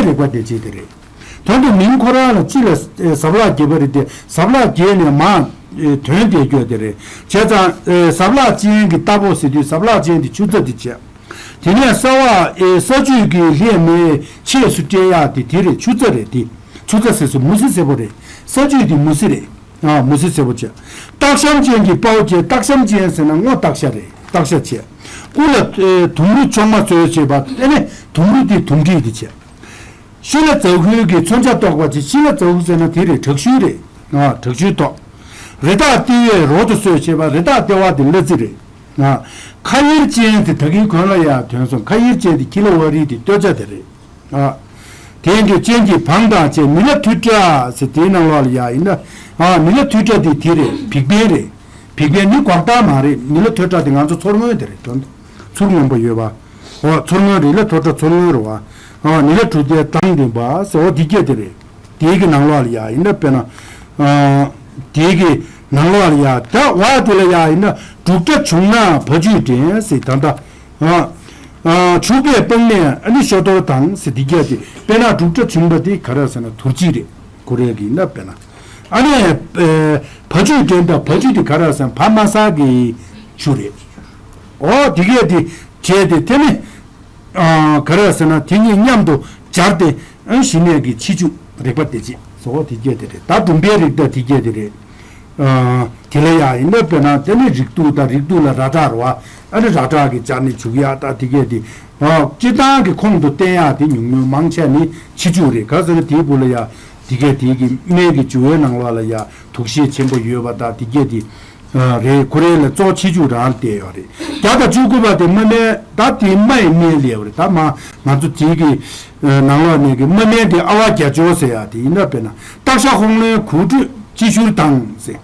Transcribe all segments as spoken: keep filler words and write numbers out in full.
རིག་པ་དེ་ཅིག་དེ་རེད། དོན་དུ་མིང་ཁོ་རང་ལ་སྤྱི་ལ་ཟབ་ལྷག་རྒྱས་པ་རེད་དེ། ཟབ་ལྷག་རྒྱས་ནས་མར་དོན་དེ་བསྐྱོད་དེ་རེད། བྱས་ཙང་ཟབ་ལྷག་ཅན་གྱི་རྟ་ཕོ་ཟེར་དུས་ཟབ་ལྷག་ཅན་དེ་ཆུ་རྩྭ་དེ་བྱས། དེ་ནས་ས་བ་ས་བཅུད་ཀྱི་ལྷད་མེད་ཆས་སུ་སྤྲད་ཡག་དེ་དེ་རེད། ཆུ་རྩྭ་རེད་དེ། ཆུ་རྩྭ་ཟེར་སོ་མུ་ཟི་སེར་པོ་རེད། ས་བཅུད་དེ་མུ་ཟི་རེད། ཨ་མུ་ཟི་སེར་པོ་བྱས། སྟག་ཤམ་ཅན་གྱི་དཔའ་བོ་བྱས། སྟག་ཤམ་ཅན་ཟེར་ན་སྔོ་སྟག་ཤ་རེད། སྟག་ཤ་བྱས། དབུ་ལ་དུམ་རུ་མཆོག་མ་སྩོལ་བྱས་པ་དེ་ནས་དུམ་རུ་དེ་དུམ་སྒྲིལ་དེ་བྱས། ཤི་ལ་ཛ་ཧུལ་གྱི་མཚོན་ཆ་གཏོགས་པ་ཅིག་ཤི་ལ་ཛ་ཧུལ་ཟེར་ན་དེ་རེད། དྲག་ཤུལ་རེད། ཨ་དྲག་ཤུལ་ཐོགས། རི་དྭགས་ཏི་བས་རོ་དུ་གསོས་བྱས་པ། རི་དྭགས་ཏི་བ་དེ་གླ་རྩི་རེད། ཨ་ཁ་ཡིར་ཅན་དེ་ད་གིན་གོན་ལ་ཡ་ཐོན་སོང་། ཁ་ཡིར་ཅན་དེ་ཁི་ལ་བ་རི་དེ་སྟོད་ཆ་དེ་རེད། ཨ་དེ་གི་ཅན་གྱི་བང་དང་བཅས་མི་ལ་ཐུལ་དྲག་ཟེར་དེའི་ནང་ལོགས་ལ་ཡ་ཡིན་ན། ཨ་མི་ལ་ཐུལ་དྲག་དེ་དེ་རེད། བིག་བེན་རེད། བིག་བེན་ནི་གོག་ཏག་མ་རེད། མི་ལ་ཐུལ་དྲག་དེ་ང་ཚོ་ཚོར་སྔོན་དེ་རེད། དོན་དུ་ཚུར་སྔོན་པོ་ཡོད་པ། ཨོ་ཚོར་སྔོན་རེད་ལ། ཐོ་ཏྲ་ཚོར་སྔོན་རེད་བ། ཨོ་ནི་ལ་གྲུ་དེ་བཏང་དེ་བ་ཟེར། ཨོ་དེ་སྐད་དེ་རེད། དེའི་གི་ནང་ལོགས་ལ་ཡ་ཡིན་ན་དཔེར་ན། ཨ་དེའི་གི་ནང་ལོགས་ལ་ཡ་ད་བ་དེ་ལ་ཡ་ཡིན་ན་འབྲུག་སྒྲ་བྱུང་ན་བ་བཅུད་འདྲེན་ཟེར། ད་ལྟ་ཨ་ཨ་ཕྱུག་པའི་སྤང་ནས་ཨ་ནི་ཤོ་ཐོར་དང་ཟེར། དེ་སྐད་དེ་དཔེར་ན་འབྲུག་སྒྲ་བྱུང་བ་དེ་ག་རེ་ཟེར་ན་དུར་སྤྱིད་རེད། ཁོ་རེ་གི་ཡིན་ན་དཔེར་ན། ཨ་ནི་བ་བཅུད་འདྲེན་དང་། བ་བཅུད་དེ་ག་རེ་ཟེར་ན་བ་དམའ་ས་གི་ཆུ་རེད། ཨོ་དེ་སྐད་དེ་བྱས་ཏེ་དེ་ནི། ཨ་ག་རེ་ཟེར་ན་དེ་གཉིས་མཉམ་དུ་སྦྱར་ཏེ། ཨ་ཞི་གནས་ཀྱི་ཕྱི་འཇུག་རིག་པ་དེ་བྱེད་སོ། དེ་སྐད་དེ་རེད། ད་སྒྲུང་པའི་རིགས་ད་དེ་སྐད་དེ་རེད། ཨ་དེ་ལ་ཡ་ཡིན་ན་དཔེར་ན་དེ་ནི་རིགས་དྲུག་དང་། རིགས་དྲུག་ལ་ར་དྲག་རེད་བ། ཨ་ནི་ར་དྲག་གི་སྦྱར་ནས་འཇུག་ཡག་ད་དེ་སྐད་དེ། ཨ་སྤྱིར་བཏང་གི་ཁོང་དུ་བསྟན་ཡག་དེ་ཉུང་ཉུང་མང་ཆེ་ནི་ཕྱི་འཇུག་རེད། ག་ཟེར་ན་དེའི་བུ་ལ་ཡ་དེ་སྐད་དེ་གི་སྨན་གྱི་འཇུག་པའི་ནང་ལོགས་ལ་ཡ་དོགས་གཞི་ཆེན་པོ་ཡོད་པ་ད་དེ་སྐད་དེ། རེད། ཁོ་རེ་ལ་གཙོ་ཕྱི་འཇུག་རང་བལྟས་ཡོད་རེད། བརྒྱ་དང་བཅུ་དགུ་པ་དེ་རྨ་སྨན། ད་དེ་རྨ་ཡི་སྨན་ལས་པ་རེད། ད་མ་ང་ཚོ་དེ་གི་ནང་ལོགས་ནས་གི་རྨ་སྨན་དེ་ཨ་བ་རྒྱ་མཆོག་ཟེར་ཡ་དེ་ཡིན་ན་དཔེར་ན་སྟག་ཤ་ཧོང་ལེན་གོས་འཁྲུད་སྤྱི་ཤུར་དང་ཟེར།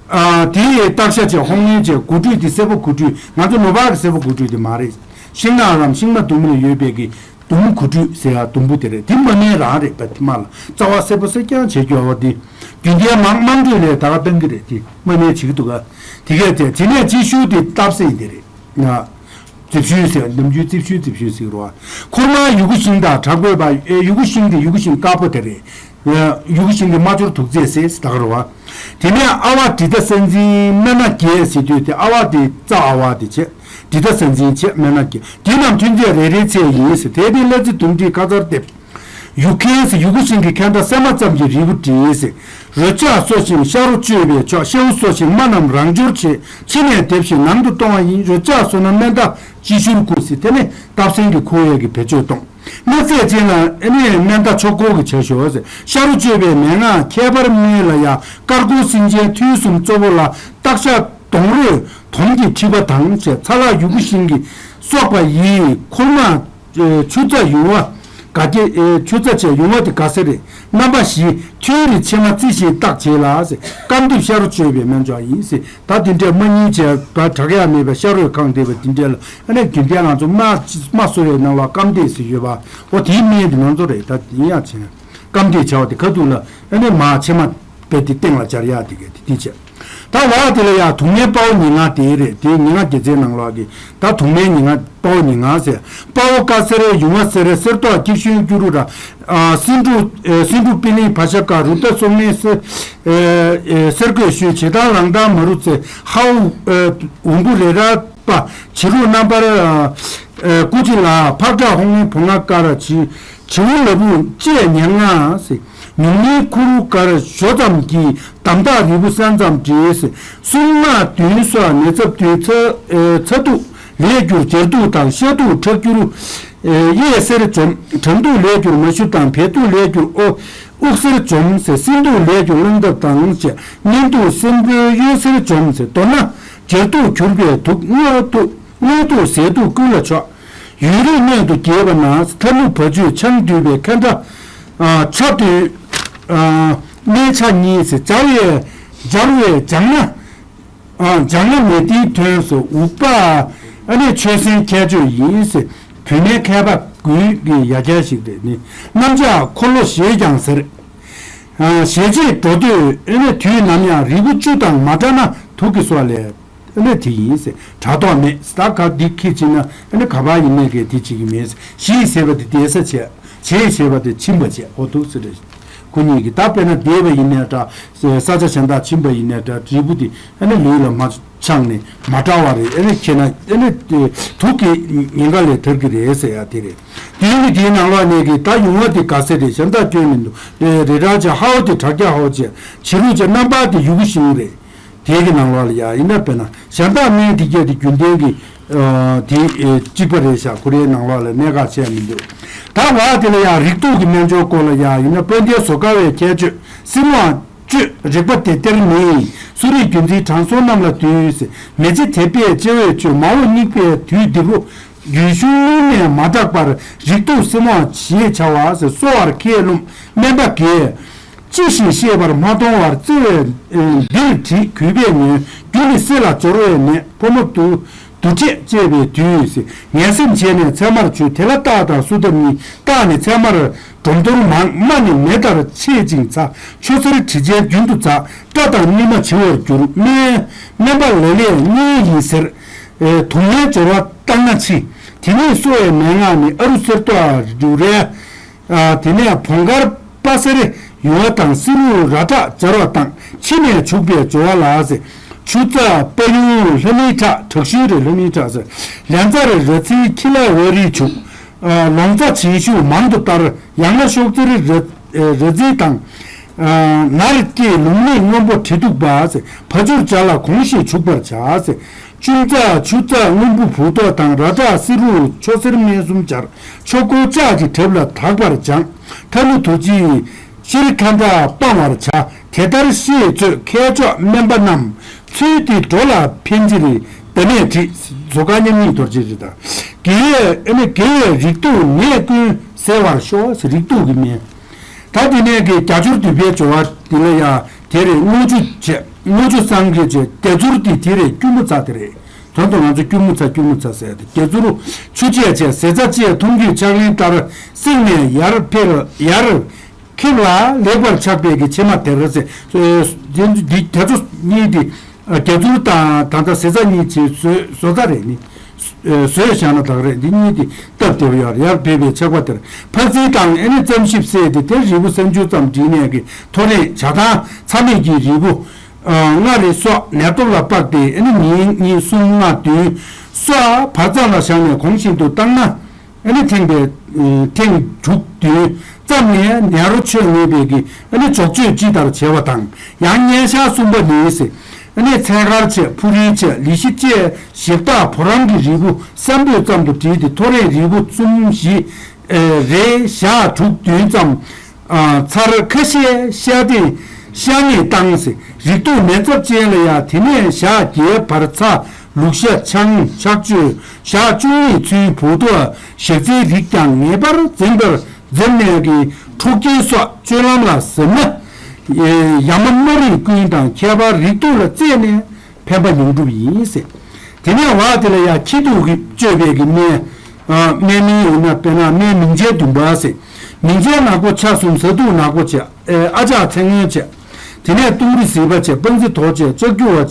ཨ་དེ་ཡི་སྟག་ཤ་བྱས། ཧོང་ལེན་བྱས། གོས་འཁྲུད་དེ་སེར་པོ་གོས་འཁྲུད། ང་ཚོ་ནུབ་བར་གི་སེར་པོ་གོས་འཁྲུད་དེ་མ་རེད། ཤིང་ནགས་རམ་ཤིང་མ་དུམ་བུ་ལ་ཡོད་པའི་གི་དུམ་གོས་འཁྲུད་ཟེར་ཡ་དུམ་བུ་དེ་རེད། དེ་རྨ་སྨན་རང་རེད་པ། དེ་མ་ལ་རྩ་བ་སེར་པོ་སེར་རྐྱང་བྱེད་རྒྱུ་བ་དེ། རྒྱུན་ལྡན་མང་དམངས་ཁྲོད་ལས་ད་ག་བཏང་གི་རེད། དེ་རྨ་སྨན་བྱེད་ཀྱི་འདུག་ག་དེ་གས་དེ་དེ་ནས་རྩི་ཤུལ་དེ་བཏབ་ཟིན་དེ་རེད། ན་རྩི་ཤུལ་ཟེར། ནམ་རྒྱུན་རྩི་ཤུལ་རྩི་ཤུལ་ཟེར་རོ། ཁུར་མ་ཡུ་གུ་ཤིང་དང་བྲག་བརྐོས་པ། ཨེ་ཡུ་གུ་ཤིང་དེ་ཡུ་གུ་ཤིང་དཀར་པོ་དེ་རེད། ཡུ་གུ་ཤིང་གི་རྨ་སྦྱོར་དུག་རྫས་ཟེར་ད་ག་རོ། དེ་ནས་ཨ་བ་དྲི་ད་ས་འཛིན་སྨན་སྣ་བརྒྱད་ཟེར་དུས་དེ་ཨ་བ་དེ་རྩ་ཨ་བ་དེ་བྱས། དྲི་ད་ས་འཛིན་བྱས། སྨན་སྣ་བརྒྱད། དེ་རྣམས་ཐུན་རྫས་རེ་རེའི་ཚད་ཡིན་ཟེར། དེ་དེ་གླ་རྩི་དུམ་དྲིས་ཁ་ཚར་འདེབས། ཡུག་ཁན་ཟེར། ཡུ་གུ་ཤིང་གི་ཁན་ཏ་སྲན་མ་ཙམ་གྱི་རིལ་བུ་བྲིས་ཟེར། རོ་ལྕགས་གསོ་ཞིང་ཤ་རུ་གཅོད་པས་ཆོག་ཤ་བོ་གསོ་ཞིང་རྨ་རྣམས་རང་སྦྱོར་བྱེད། ཕྱི་ནས་འདེབས་ཤིང་ནང་དུ་གཏོང་བ་ཡིན། རོ་ལྕགས་གསོ་ན་སྨན་ད་སྤྱི་ཤུར་བསྐུ་ཟེར། དེ་ནས་སྟབས་སེང་གི་ཁོ་ཡས་ཀྱི་བེད་སྤྱོད་གཏོང་། སྣག་ཚས་ཅན་ལ་ཨེ་ནས་སྨན་ད་ཆོག་སྐོར་གྱི་བྱ་ཞོག་ཟེར། ཤ་རུ་གཅོད་པའི་མན་ངག་ཁྱད་པར་སྨན་ལ་ཡང་དཀར་ཀོ་སེང་ཆེན་ཐུན་གསུམ་གཙོ་བོ་ལ་སྟག་ཤ་སྡོང་རོས་དོམ་གྱི་མཁྲིས་པ་དང་བཅས་ཚ་ལག་ཡུ་གུ་ཤིང་གིས་གསོག་པ་ཡིས། ཁུར་མ་ཆུ་རྩ་ཡུང་བ་ག་གེ། ཆུ་རྩ་བཅས་ཡུང་བ་དེ་ག་ཟེར་རེད། རྣམ་པ་བཞི། ཐུན་རེ་ཕྱེ་མ་རྩི་ཞིང་བརྟག་བྱས་ལ་ཟེར། སྐམ་འདེབས་ཤ་རུ་གཅོད་པའི་སྨན་མཆོག་ཡིན་ཟེར། ད་དེ་འདྲའི་རྨ་རྙིང་བྱས་པ་དྲག་ཡག་མེད་པའི་ཤ་རུས་གང་འདེབས་པ་དེ་འདྲའི་ལ་ཨ་ནི་རྒྱུན་ལྡན་ང་ཚོ་རྨ་རྨ་གསོ་བའི་ནང་ལ་སྐམ་འདེབས་ཟེར་ཡོད་པ། འོ་དེའི་སྨན་དེ་ང་ཚོ་རེད། ད་ཡིན་ཡང་བྱས་ན་སྐམ་འདེབས་བྱ་བ་དེ་ཁ་ཐུག་ལ་ཨ་ནི་མ་ཕྱེ་མ་པའི་དེ་སྟེང་ལ་སྦྱར་ཡག་དེ་གས་དེ་དེ་བྱས། ད་བ་དེ་ལ་ཡང་དུག་ལྔའི་དཔའ་བོ་ཉེར་ལྔ་དེ་རེད། དེ་ཉེར་ལྔ་རྒྱལ་མཚན་ནང་ལོགས་ཀྱི། ད་དུག་ལྔའི་ཉེར་ལྔ་དཔའ་བོ་ཉེར་ལྔ་ཟེར། དཔའ་བོ་ཀ་སེར་ཡུང་བ་སེར་སེར་ཏོག་སྐྱིད་གཤོན་སྐྱུ་རུ་ར། ཨ་སེང་འབྲུག་ཨེ་སེང་འབྲུག་པི་ལིང་བ་ཤ་ཀ་རུ་ཏ་སོ་མེ་སེ་ཨེ་སེར་གོས་གཤོན་བྱེ་ཐང་ལང་ཐང་མ་རུ་ཙེ་ཧའུ་ཨེ་འོང་བུ་རེ་ར་པ་བྱེ་རུ་རྣམ་པར་ཨེ་ཀུ་ཅི་ལ་ཕག་བྲག་ཧོང་ལིང་བུ་ང་ཀ་ར་བྱི་བྱི་བོ་ལ་བུ་བཅས་ཉེར་ལྔ་ཟེར། ཉུང་མའི་ཁུ་རུ་དཀར་ཞོ་ཙམ་གྱི་འདམ་ཐག་རིལ་བུ་སྲན་ཙམ་བྲིས་ཟེར། སྲུང་དམག་བདུན་སོགས་ནད་ཚབས་བདུན་ཚ་ཨེ་ཚ་དུག་ལས་གྱུར་སྦྱར་དུག་དང་ཤ་དུག་ཁྲག་སྐྱུར་ཨེ་གཡས་སེར་འཇོམས། གྲང་དུག་ལས་གྱུར་མ་ཞུ་དང་བལ་དུག་ལས་གྱུར་ཨོ་དབུགས་སེར་འཇོམས་ཟེར། སྲིན་དུག་ལས་གྱུར་གླང་ཐབས་དང་བཅས་གཉན་དུག་སྲིན་པོའི་གཡོན་སེར་འཇོམས་ཟེར། མདོར་ན་སྦྱར་དུག་གྱུར་པའི་དུག་སྔོ་དུག་སྔོ་དུག་ཟས་དུག་ཀུན་ལ་ཆོག་ཡུན་རིང་གནས་དུ་རྒྱས་པ་ན་ཐ་ནུ་བ་བཅུད་ཆང་འདུས་པའི་ཁ་འདྲ། ཨ་ཆ་དུས་ཨ་སྨན་ཆ་གཉིས་ཟེར། སྦྱར་བའི་སྦྱར་བའི་སྦྱང་ན་ཨ་སྦྱང་ན་མེ་ཏིའི་ཐོན་ཟེར། འུག་པ་ཨ་ནི་ཆོས་སེང་ཁྱད་ཆོས་ཡིན་ཟེར། བུད་མེད་མཁས་པ་དགུའི་གི་ཡ་གྱལ་ཞིག་རེད་ནི། གནམ་ལྕགས་འཁོར་ལོ་ཞེས་ཀྱང་ཟེར། ཨ་ཞལ་ལྕེས་འགྲོ་དུས་ཨ་ནི་དུས་ནམ་ཡང་རིལ་བུ་བཅུ་དང་མ་འདྲ་ན་དུག་གི་སོགས་ལས། ཨ་ནི་དེ་ཡིན་ཟེར། དྲག་དོག་མེད། ད་ག་འདི་ཁྱེད་བྱེད་ན་ཨ་ནི་ག་པར་ཡིན་ནས་གས་དེ་བྱེད་ཀྱི་མེད་ཟེར། ཞི་ཡི་ཟེར་བ་དེ་བསྡད་ས་བྱས། བྱེད་ཞེས་པ་དེ་ཕྱིན་པ་བྱས་ཨོ་འདུག་ཟེར་རེད། ཁོ་གཉིས་ཀྱིས་ད་དཔེར་ན་བསྡད་པ་ཡིན་ནའི་འདྲ། ས་ཆ་གཞན་དག་ཕྱིན་པ་ཡིན་ནའི་འདྲ། འབྲས་བུ་དེ་ཨ་ནི་ལུས་ལ་མ་ཆགས་ནས་མ་བྲལ་བ་རེད། ཨ་ནི་ཁྱེད་ན་ཨ་ནི་དུག་གི་ཉེན་ཁ་ལས་ཐར་གྱི་རེད་ཟེར་ཡ་དེ་རེད། དེ་ཡིན་གྱི་དེའི་ནང་ལོགས་ནས་ཀྱི་ད་ཡོང་བ་དེ་ག་ཚད་རེད། གཞན་དག་སྐྱོན་མི་འདུག་རེ་རེ་རང་བྱས་ཧའོ་དེ་དྲག་རྒྱ་ཧའོ་བྱས་བྱེ་རུ་བྱས་རྣམ་པ་དེ་ཡུ་གུ་ཤིང་རེད། དེའི་གི་ནང་ལོགས་ལ་ཡ་ཡིན་ན་དཔེར་ན་གཞན་དག་སྨན་དེ་གྱད་དེ་རྒྱུན་ལྡན་གྱི་དེ་གཅིག་པ་རེད་ཤག་ཁོ་རའི་ནང་ལོགས་ལ་གནད་འགག་ཆེ་མི་འདུག་ད་བ་དེ་ལ་ཡ་རིགས་དུག་གི་སྨན་སྦྱོར་སྐོར་ལ་ཡ་ཡིན་ན་དཔལ་ལྡན་བཟོ་དཀའ་བའི་ཁྱད་ཆོས་སྲིན་མོའང་གཅོད་རིག་པ་དེ་སྟེར་མིན། གསོ་རིག་རྒྱུ་འཛིན་དྲང་སྲོང་རྣམས་ལ་འདུད། མེ་ལྕེ་དེ་པས་སྤྱི་བོས་གཅོད། མ་འོངས་སྙིགས་པའི་དུས་འདིར་རུ། རྒྱུད་གཞུང་སྔོན་ནས་མ་དག་པར་རིགས་དུག་སྲིན་མོའང་ཞེས་བྱ་བ། གསོ་བར་ཁས་བླངས་སྨན་པ་དགེས། ཅི་ཞིག་ཤེས་པར་མ་མཐོང་བར། བརྩེ་བས་འདིར་བྲིས་གུས་པས་ཉོན། རྒྱུ་ནི་བསེ་ལ་སྦྱོར་བས་ནད། ཕོ་མོ་དུ་དུར་ཁྲོད་བཅས་པའི་དུས། ངན་སེམས་བྱས་ནས་ཚད་མར་འཇུ། དེ་ལ་རྟགས་དང་སུ་ཐ་གཉིས། རྟགས་ནི་ཚད་མར་སྒྲོམ་གཏོར་མང་། རྨ་ནི་མེ་ལྟར་མཆེད་ཅིང་ཚ། ཆུ་སེར་དྲི་ཅན་རྒྱུན་དུ་འཛག་སྐྲ་དང་སྙིགས་མ་བྱི་བར་འགྱུར། སྨན་སྨན་པ་ལ་ལས་གཉིས་ཡིན་ཟེར། དུག་ལྔའི་སྦྱོར་བ་བཏང་ན་འཆི། དེ་ཉིད་གསོ་བའི་མན་ངག་ནི། ཨ་རུ་གསེར་མདོག་རུ་རལ། དེ་ནས་བོང་དཀར་དཔའ་སེར་ཡུ་བ་དང་། བསེ་རུ་ར་བྲག་སྦྱར་བ་དང་། འཆི་ནས་བྱུག་པའི་སྦྱོར་བ་ལ། ཆུ་རྩ་པ་ཡུང་ལྷ་མིའི་ཁྲག་དྲག་ཤུལ་རེད། ལྷ་མིའི་ཁྲག་ཟེར། ལན་ཚྭ་ར་ར་ཚིལ་ཁྱི་ལ་བ་རིའི་བྱུག་ལོང་ཚ་བྱིང་ཤུགས་མང་དུ་གཏར། ཡང་ན་ཤོག་ཙེར་ར་ར་ཚིལ་དང་། ནར་སྐྱེས་ལུང་ནི་སྔོན་པོ་དྲི་དུགས་པ། བ་ཕྱུར་སྦྱར་ལ་གོང་བཞིན་བྱུག་པར་བྱ། ཅུང་ཚ་ཆུ་ཚ་སྔོན་པོ་བུལ་ཏོག་དང་། ར་བྲག་བསེ་རུ་ཆུ་སེར་སྨན་གསུམ་སྦྱར། ཆོ་ག་ལྕགས་ཀྱི་ཁྲབ་ལ་དག་པར་སྦྱང་། ཐ་ནུ་དུ་ཅི་ཤེལ་ཁ་མདའ་སྤང་བར་བྱ། དེ་ལྟར་ཤེས་ཚོད་མཁས་མཆོག་སྨན་པ་རྣམས། ཚུལ་འདི་འགྲོ་ལ་ཕན་ཕྱིར་བདག་མེད་བྲིས། བཟོ་ཁ་མཉམ་ཉིད་རྡོ་རྗེ་རེད་ད། དགེ་བས་ཨ་ནི་དགེ་བས་རིགས་དུག་ནད་ཀུན་སེལ་བར་ཤོག་རིགས་དུག་གི་སྨན། ད་དེ་ནས་ཀྱི་རྒྱ་སྦྱོར་འདུས་པའི་སྦྱོར་བ་འདི་ལ་ཡང་དེ་རེད། དངུལ་ཆུ་བྱས། དངུལ་ཆུ་བསང་གི་བྱས། རྒྱ་ཚུར་འདི་དེ་རེད། སྐྱུར་མོ་ཚ་དེ་རེད། དོན་དུ་ང་ཚོ་སྐྱུར་མོ་ཚ་སྐྱུར་མོ་ཚ་ཟེར་ཏེ། རྒྱ་ཚུར་ཆུ་བཅས་བྱས། ཟས་ཚྭ་བཅས་འཐུང་རྒྱུའི་ཕྱག་ལེན་ལྟར། བསྲེགས་ནས་ཡར་འཕེལ་ཡར་ཁེབས་ལ་ལེགས་པར་ཆགས་པའི་གི་ཕྱེ་མ་དེར་ཟེར། འདི་དེ་ཚོ་གཉིས་དེ། རྒྱ་ཚུར་དང་ད་ལྟ་ཟས་ཚྭ་གཉིས་བྱས་བཟོ་བཟོ་ཚྭ་རེད་ནི། བཟོས་བཞག་ན་དག་རེད། འདི་གཉིས་དེ་སྟབས་བདེ་བ་ཡོད་རེད། ཡར་འཕེལ་བའི་ཆགས་པ་དེར། ཕར་ཚིལ་དང་ཨེ་ནི་རྩམ་ཞིབ་བསྲེས་ཏེ། དེར་རིལ་བུ་སྲན་ཆུང་ཙམ་བསྒྲིལ་ནས་ཀྱི་ཐོ་རེངས་ཇ་དང་ཚྭ་མེད་ཀྱི་རིལ་བུ་ལྔ་རེ་སོགས་ནད་སྟོབས་ལ་དཔགས་ཏེ། ཨེ་ནི་ཉིན་གཉིས་གསུམ་ལྔ་བདུན་སོགས་བར་མཚམས་ལ་བཞག་ནས་གོང་བཞིན་དུ་བཏང་ན། ཨ་ནི་ཐེངས་པའི་ཐེངས་དྲུག་བདུན་ཙམ་ནས་ནད་རོ་ཆོད་ངེས་པའི་གི་ཨ་ནི་འཇོག་བཅོས་ཅི་ལྟར་བྱས་པ་དང་། ཡང་སྙན་ཤལ་གསུམ་པ་ནི་ཟེར། ཨ་ནི་ཚལ་དཀར་བྱས། ཕུ་རིལ་བྱས། ལི་ཤི་བཅས་ཞིབ་བཏགས་བུ་རམ་གྱི་རིལ་བུ་སྲན་པོད་ཙམ་དུ་བསྒྲིལ་ཏེ། ཐོ་རེངས་རིལ་བུ་གསུམ་བཞི་རེ་ཞག་དྲུག་བདུན་ཙམ། ཚར་ཁ་ཤས་ཤ་སྟེང་ཤ་ནས་བཏང་ཟེར། རིགས་དུག་ནད་ཚབས་ཅན་ལ་ཡང་དེ་ནས་ཞག་བརྒྱད་བར་ཚྭ། ལུག་ཤ། ཆང་། ཕྱག་མཆོད། ཞག་བཅུ་གཉིས་ཚུན་བུལ་ཏོག་ཞག་ཚིལ་རིགས་ཀྱང་ངེས་པར་འཛེམ་པར་འཛེམ་ནས་ཀྱི་འཁྲུག་རྐྱེན་སོགས་སྤྱོད་ལམ་ལ་གཟབ་ན། ཡ་མ་དམར་རིལ་ཀུན་དང་ཁྱད་པར་རིགས་དུག་ལ་རྩད་ནས་ཕན་པ་ཡོངས་གྲུབ་ཡིན་ཟེར། དེ་ནས་བ་དེ་ལ་ཡང་ཁྱི་དུག་གིས་བཅོས་པའི་གི་སྨན། སྨན་མིང་ཡོད་ན་དཔེར་ན་སྨན་མིང་ཆེན་བདུན་པ་ཟེར། མིང་ཆེན་ནག་པོ་ཆ་གསུམ། བཟའ་དུག་ནག་པོ་བྱས། ཨ་ཅག་ཚེ་སྔོན་བྱས། དེ་ནས་ཏུང་རི་ཟིལ་པ་བྱས། སྤང་རྩི་དོག་བྱས། ལྕགས་ཀྱུ་བ་བྱས།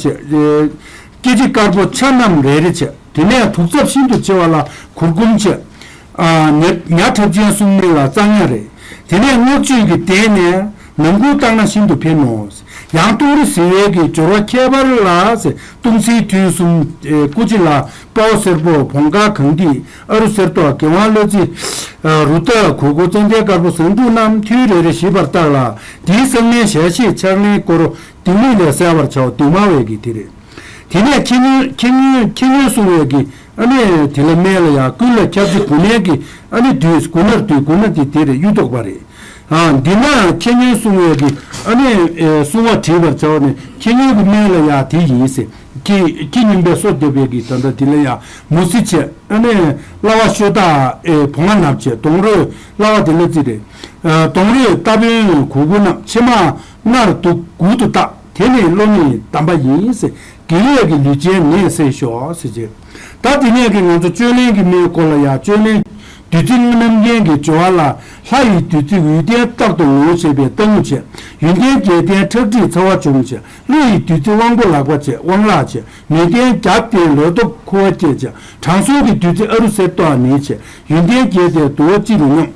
སྐྱེ་ལྕེ་དཀར་པོ་ཆ་རྣམས་རེ་རེ་བྱས། དེ་ནས་དུག་ཚབས་ཤིན་ཏུ་ཆེ་བ་ལ་གུར་གུམ་བྱས། ཉ་ཉ་ཁྲབ་ཅན་གསུམ་མེད་ལ་རྩ་ཉ་རེད། དེ་ནས་སྔགས་བཅུད་ཀྱི་སྟེང་ནས་ནང་ཁུལ་བཏང་ན་ཤིན་ཏུ་ཕན་ནོ། ཡང་ཏུང་རི་ཟིལ་པའི་གི་སྦྱོར་བ་ཁྱད་པར་ལ་ཟེར། ཏུང་སིའི་ཐུན་གསུམ། སྐུ་ལྕི་ལ་དཔའ་བོ་སེར་པོ། བོང་ཁ་གངས་ཏི། ཨ་རུ་གསེར་མདོག། གི་ཝང་གླ་རྩི། རུ་ཏ། གོས་གོས། ཙན་དན་དཀར་པོ། ཟངས་དྲུག་རྣམས་ཐུན་རེ་རེ་བཞེས་པར་བརྟག་ལ། འདིའི་གསང་སྨན་ཞལ་ཤེས་ཕྱག་ལེན་སྐོར་སྡིག་མིག་ལས་གསལ་བར་བྱའོ། སྡིག་མ་བས་ཀྱི་དེ་རེད། དེ་ནས་ཁྱི་སྨྱོན་ཁྱི་སྨྱོན་ཁྱི་སྨྱོན་སྲུང་བའི་གི་ཨ་ནི་དེ་ལ་སྨན་ལ་ཡང་ཀུན་ལ་ཁྱབ་ཚེ་གུ་ནལ་གྱི་ཨ་ནི་བདུད་གུ་ནར་བདུད་གུ་ན་དེ་དེ་རེད། གཡུ་ཐོག་པ་རེད། ཨ་འདི་ན་ཁྱི་སྨྱོན་སྲུང་བའི་གི་ཨ་ནི་ཨེ་སྲུང་བ་བྲིས་པར་བྱའོ་ནས། ཁྱི་སྨྱོན་གྱི་སྨན་ལ་ཡང་དེ་ཡིན་ཟེར། ཁྱི་ཁྱི་སྨྱོན་པའི་སོ་བརྒྱབ་པའི་གི་ད་ལྟ་དེ་ལ་ཡང་མུ་ཟི་བྱས། ཨ་ནི་གླ་བ་ཤོ་ད་ཨེ་བོང་ང་ནབ་བྱས། ལྡོང་རོས་གླ་བ་དེ་ལ་རྩི་རེད། ཨ་ལྡོང་རོས་རྟ་བོན་གུ་གུ་ནབ། ཕྱེ་མ་མངར་དུག་གུ་དུ་བཏགས། དེ་ནི་གློ་མིག་བསྡམས་པ་ཡིན་ཟེར། དགེ་བས་ཀྱི་ལུས་ཅན་ནད་སེལ་ཤོག་ཟེར་བྱས། ད་དེ་ནས་ཀྱི་ང་ཚོ་བཅོས་ལེན་གྱི་སྨན་སྐོར་ལ་ཡང་། བཅོས་ལེན་བདུད་རྩི་རྣམ་རྒྱལ་གྱི་སྦྱོར་བ་ལ། ལྷ་ཡི་བདུད་རྩི་འོད་ལྡན་རྟག་ཏུ་ངོ་ཤེས་པའི་རྟགས་ངུ་བྱས། ཡོན་ཏན་བརྒྱད་ལྡན་ཁྲག་མཁྲིས་ཚ་བ་འཇོམས་བྱས། ཀླུ་ཡི་བདུད་རྩི་དབང་པོ་ལག་པ་བྱས། དབང་ལག་བྱས། ནུས་ལྡན་རྒྱབ་བརྟེན་ལོ་ཏོག་ཁུ་བ་སྐྱེད་བྱས། དྲང་སྲོང་གི་བདུད་རྩི་ཨ་རུ་གསེར་མདོག་ནི་བྱས། ཡོན་ཏན་བརྒྱད་ལྡན་དུ་བ་སྤྱི་རུ་སྙོམས།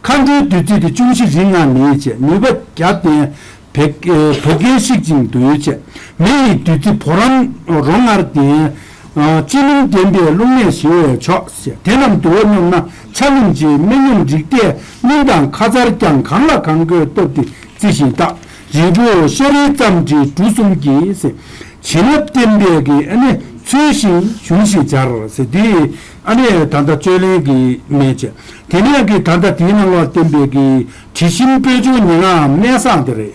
མཁའ་འགྲོའི་བདུད་རྩི་དེ་ཅུང་ཞིག་རིང་ང་མེད་བྱས། ནུས་པ་བརྒྱ་ལྡན་བད་ཨེ་བད་ཀན་བཤིག་ཅིང་འདུལ་བྱས། མེ་ཡི་བདུད་རྩི་བུ་རམ་རོ་མངར་ལྡན། ཨ་ཅི་ལུམ་ལྡན་པའི་རླུང་ནད་ཞི་བའི་མཆོག་ཟེར། དེ་རྣམས་དུ་བ་སྙོམས་ན་ཆ་ལུམ་གྱི་སྨན་སྙོམས་རིགས་ལྡན་རླུང་དང་ཁ་མཚར་ཀྱང་། གང་ལ་གང་དགོས་སྟབས་ཏེ་རྩི་ཞིང་བརྟག་རིལ་བུ་ཤ་རིལ་ཙམ་དྲི་འབྲུ་གསུམ་གྱིས་ཟེར། བྱིན་རླབས་བརྟན་པའི་གི་ཨ་ནི་འཚོལ་ཞིང་གཞུང་བཞིན་སྦྱར་ཟེར། དེ་ཨ་ནི་ད་ལྟ་བཅོས་ལེན་གྱི་སྨན་བྱས། དེ་ནས་གི་ད་ལྟ་དེའི་ནང་ལ་བསྟན་པའི་གི་དྲི་ཞིམ་སྤོས་མཆོག་ཉེར་ལྔའམ་སྨན་བསང་དེ་རེད།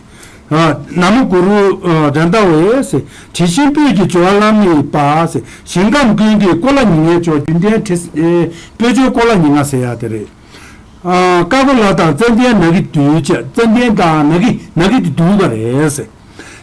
ཨ་ན་མོ་གུ་རུ་ཨ་དྲན་ད་འོད་ཟེར། དྲི་ཞིམ་སྤོས་ཀྱི་སྦྱོར་བ་བླ་མེད་པ་ཟེར། ཞིང་ཁམས་ཀུན་གྱི་སྐོར་ལ་ཉེར་ལྔའི་མཆོག་རྒྱུན་ལྡན་དྲི་ཨེ་སྤོས་མཆོག་སྐོར་ལ་ཉེར་ལྔ་ཟེར་ཡ་དེ་རེད། ཨ་ཀ་ཀོ་ལ་དང་ཙན་དན་ནག་གི་བདུད་བྱས། ཙན་དན་དང་ནག་གི་ནག་གི་དེ་བསྡུས་པ་རེད་ཟེར།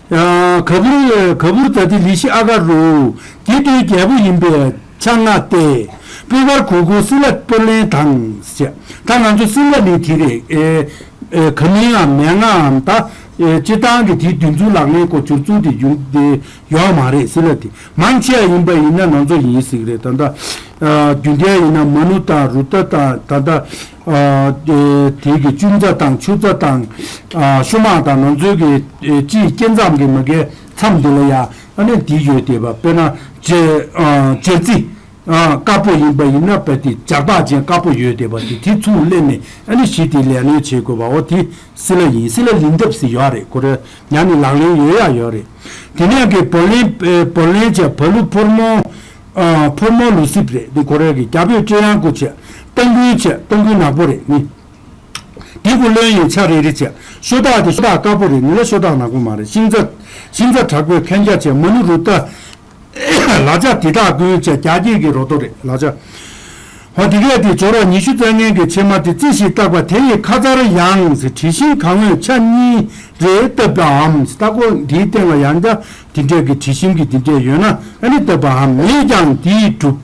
ཨ་ག་བུར་ག་བུར་ཛཱ་ཏི་ལི་ཤི་ཨ་ག་རུ། དེ་དུས་རྒྱལ་པོ་ཡིན་པའི་ཕྱག་ན་སྟེ། སྤོས་དཀར་གུར་གུམ་སྲིན་ལག་སྤོས་ལེན་དང་ཟེར། ད་ང་ཚོ་སྲིན་ལག་ནི་དེ་རེད། ཨེ་ཨེ་ག་མིན་ཡང་མན་ངའམ་ད་ཨེ་སྤྱིར་བཏང་གི་དེ་དུས་ཚོད་ལག་ལེན་གོ་སྦྱོར་ཚུལ་དེ་ཡོང་དེ་ཡོད་མ་རེད། སྲིན་ལག་དེ་མང་ཆེ་བ་ཡིན་པ་ཡིན་ན་ང་ཚོ་ཡིན་ཟིག་རེད། ད་ལྟ་ཨ་རྒྱུན་ལྡན་ཡིན་ན་མ་ནུ་དང་རུ་ཏ་དང་ད་ལྟ་ཨ་དེ་དེ་གི་ཅུང་ཙ་དང་ཆུ་ཙ་དང་ཨ་ཤུ་མ་དང་ང་ཚོའི་གི་ཨེ་སྤྱིའི་སྐྱེ་མཚམས་ཀྱི་མ་གའི་མཚམས་འདི་ལ་ཡ་ཨ་ནི་འདི་ཡོད་བསྡད་པ། དཔེར་ན་ཇེ་ཨ་ཇེར་རྩི་ཨ་དཀར་པོ་ཡིན་པ་ཡིན་ན་དཔེ་དེ་ཇག་པ་ཅན་དཀར་པོ་ཡོད་བསྡད་པ་དེ་དེ་ཚུར་ལེན་ནས་ཨ་ནི་གཞི་དེ་ལས་སྣོན་བྱེད་དགོས་པ། འོ་དེ་སྲིན་ལག་ཡིན། སྲིན་ལག་ལེན་ཐབས་སུ་ཡོད་རེད། ཁོ་རེ་ཉར་ནས་ལག་ལེན་ཡོད་ཡ་ཡོད་རེད། དེ་ནས་གི་བོར་ལེན་ཨེ་བོར་ལེན་བྱས། བ་ལུ་ཕོར་མོ་ཨ་ཕོར་མོ་ལུ་སིབ་རེད། འདི་ཁོ་རེ་གི་རྒྱ་བོད་སྤྲེལ་ཡང་ཀུ་བྱས། སྟ་གུན་བྱས། སྟ་གུན་ནག་པོ་རེད་ནི། དེ་གུ་ལོན་ཡིན་ཆ་རེ་རེ་བྱས། ཤོ་སྟག་དེ་ཤོ་སྟག་དཀར་པོ་རེད། ནི་ལ་ཤོ་སྟག་ནག་པོ་མ་རེད། ཤིང་རྩ་ཤིང་རྩ་དྲག་པོས་མཁན་རྒྱ་བྱས། མ་ནུ་རུ་ཏ་ལ་ཆ་དེ་དག་ཀུན་བྱས། རྒྱ་སྐྱེགས་ཀྱི་རོ་ཏོ་རེད་ལ་ཆ། འོ་དེ་གས་དེ་སྦྱོར་བ་ཉི་ཤུ་རྩ་ལྔའི་གི་ཕྱེ་མ་དེ་རྩི་ཞིང་བརྟག་པ། དེ་ཡི་ཁ་མཚར་ཡང་ཟེར། དྲི་ཞིམ་གང་འོས་ཆ་གཉིས་རེ་བཏབ་པའམ་ཟེར། ལྟ་སྐོར་འདིའི་སྟེང་ལ་ཡང་བསྐྱར་དེ་འདྲས་ཀྱི་དྲི་ཞིམ་གྱི་དེ་འདྲས་ཡོད་ན་ཨ་ནི་བཏབ་པའམ། མེད་ཀྱང་དེས་གྲུབ།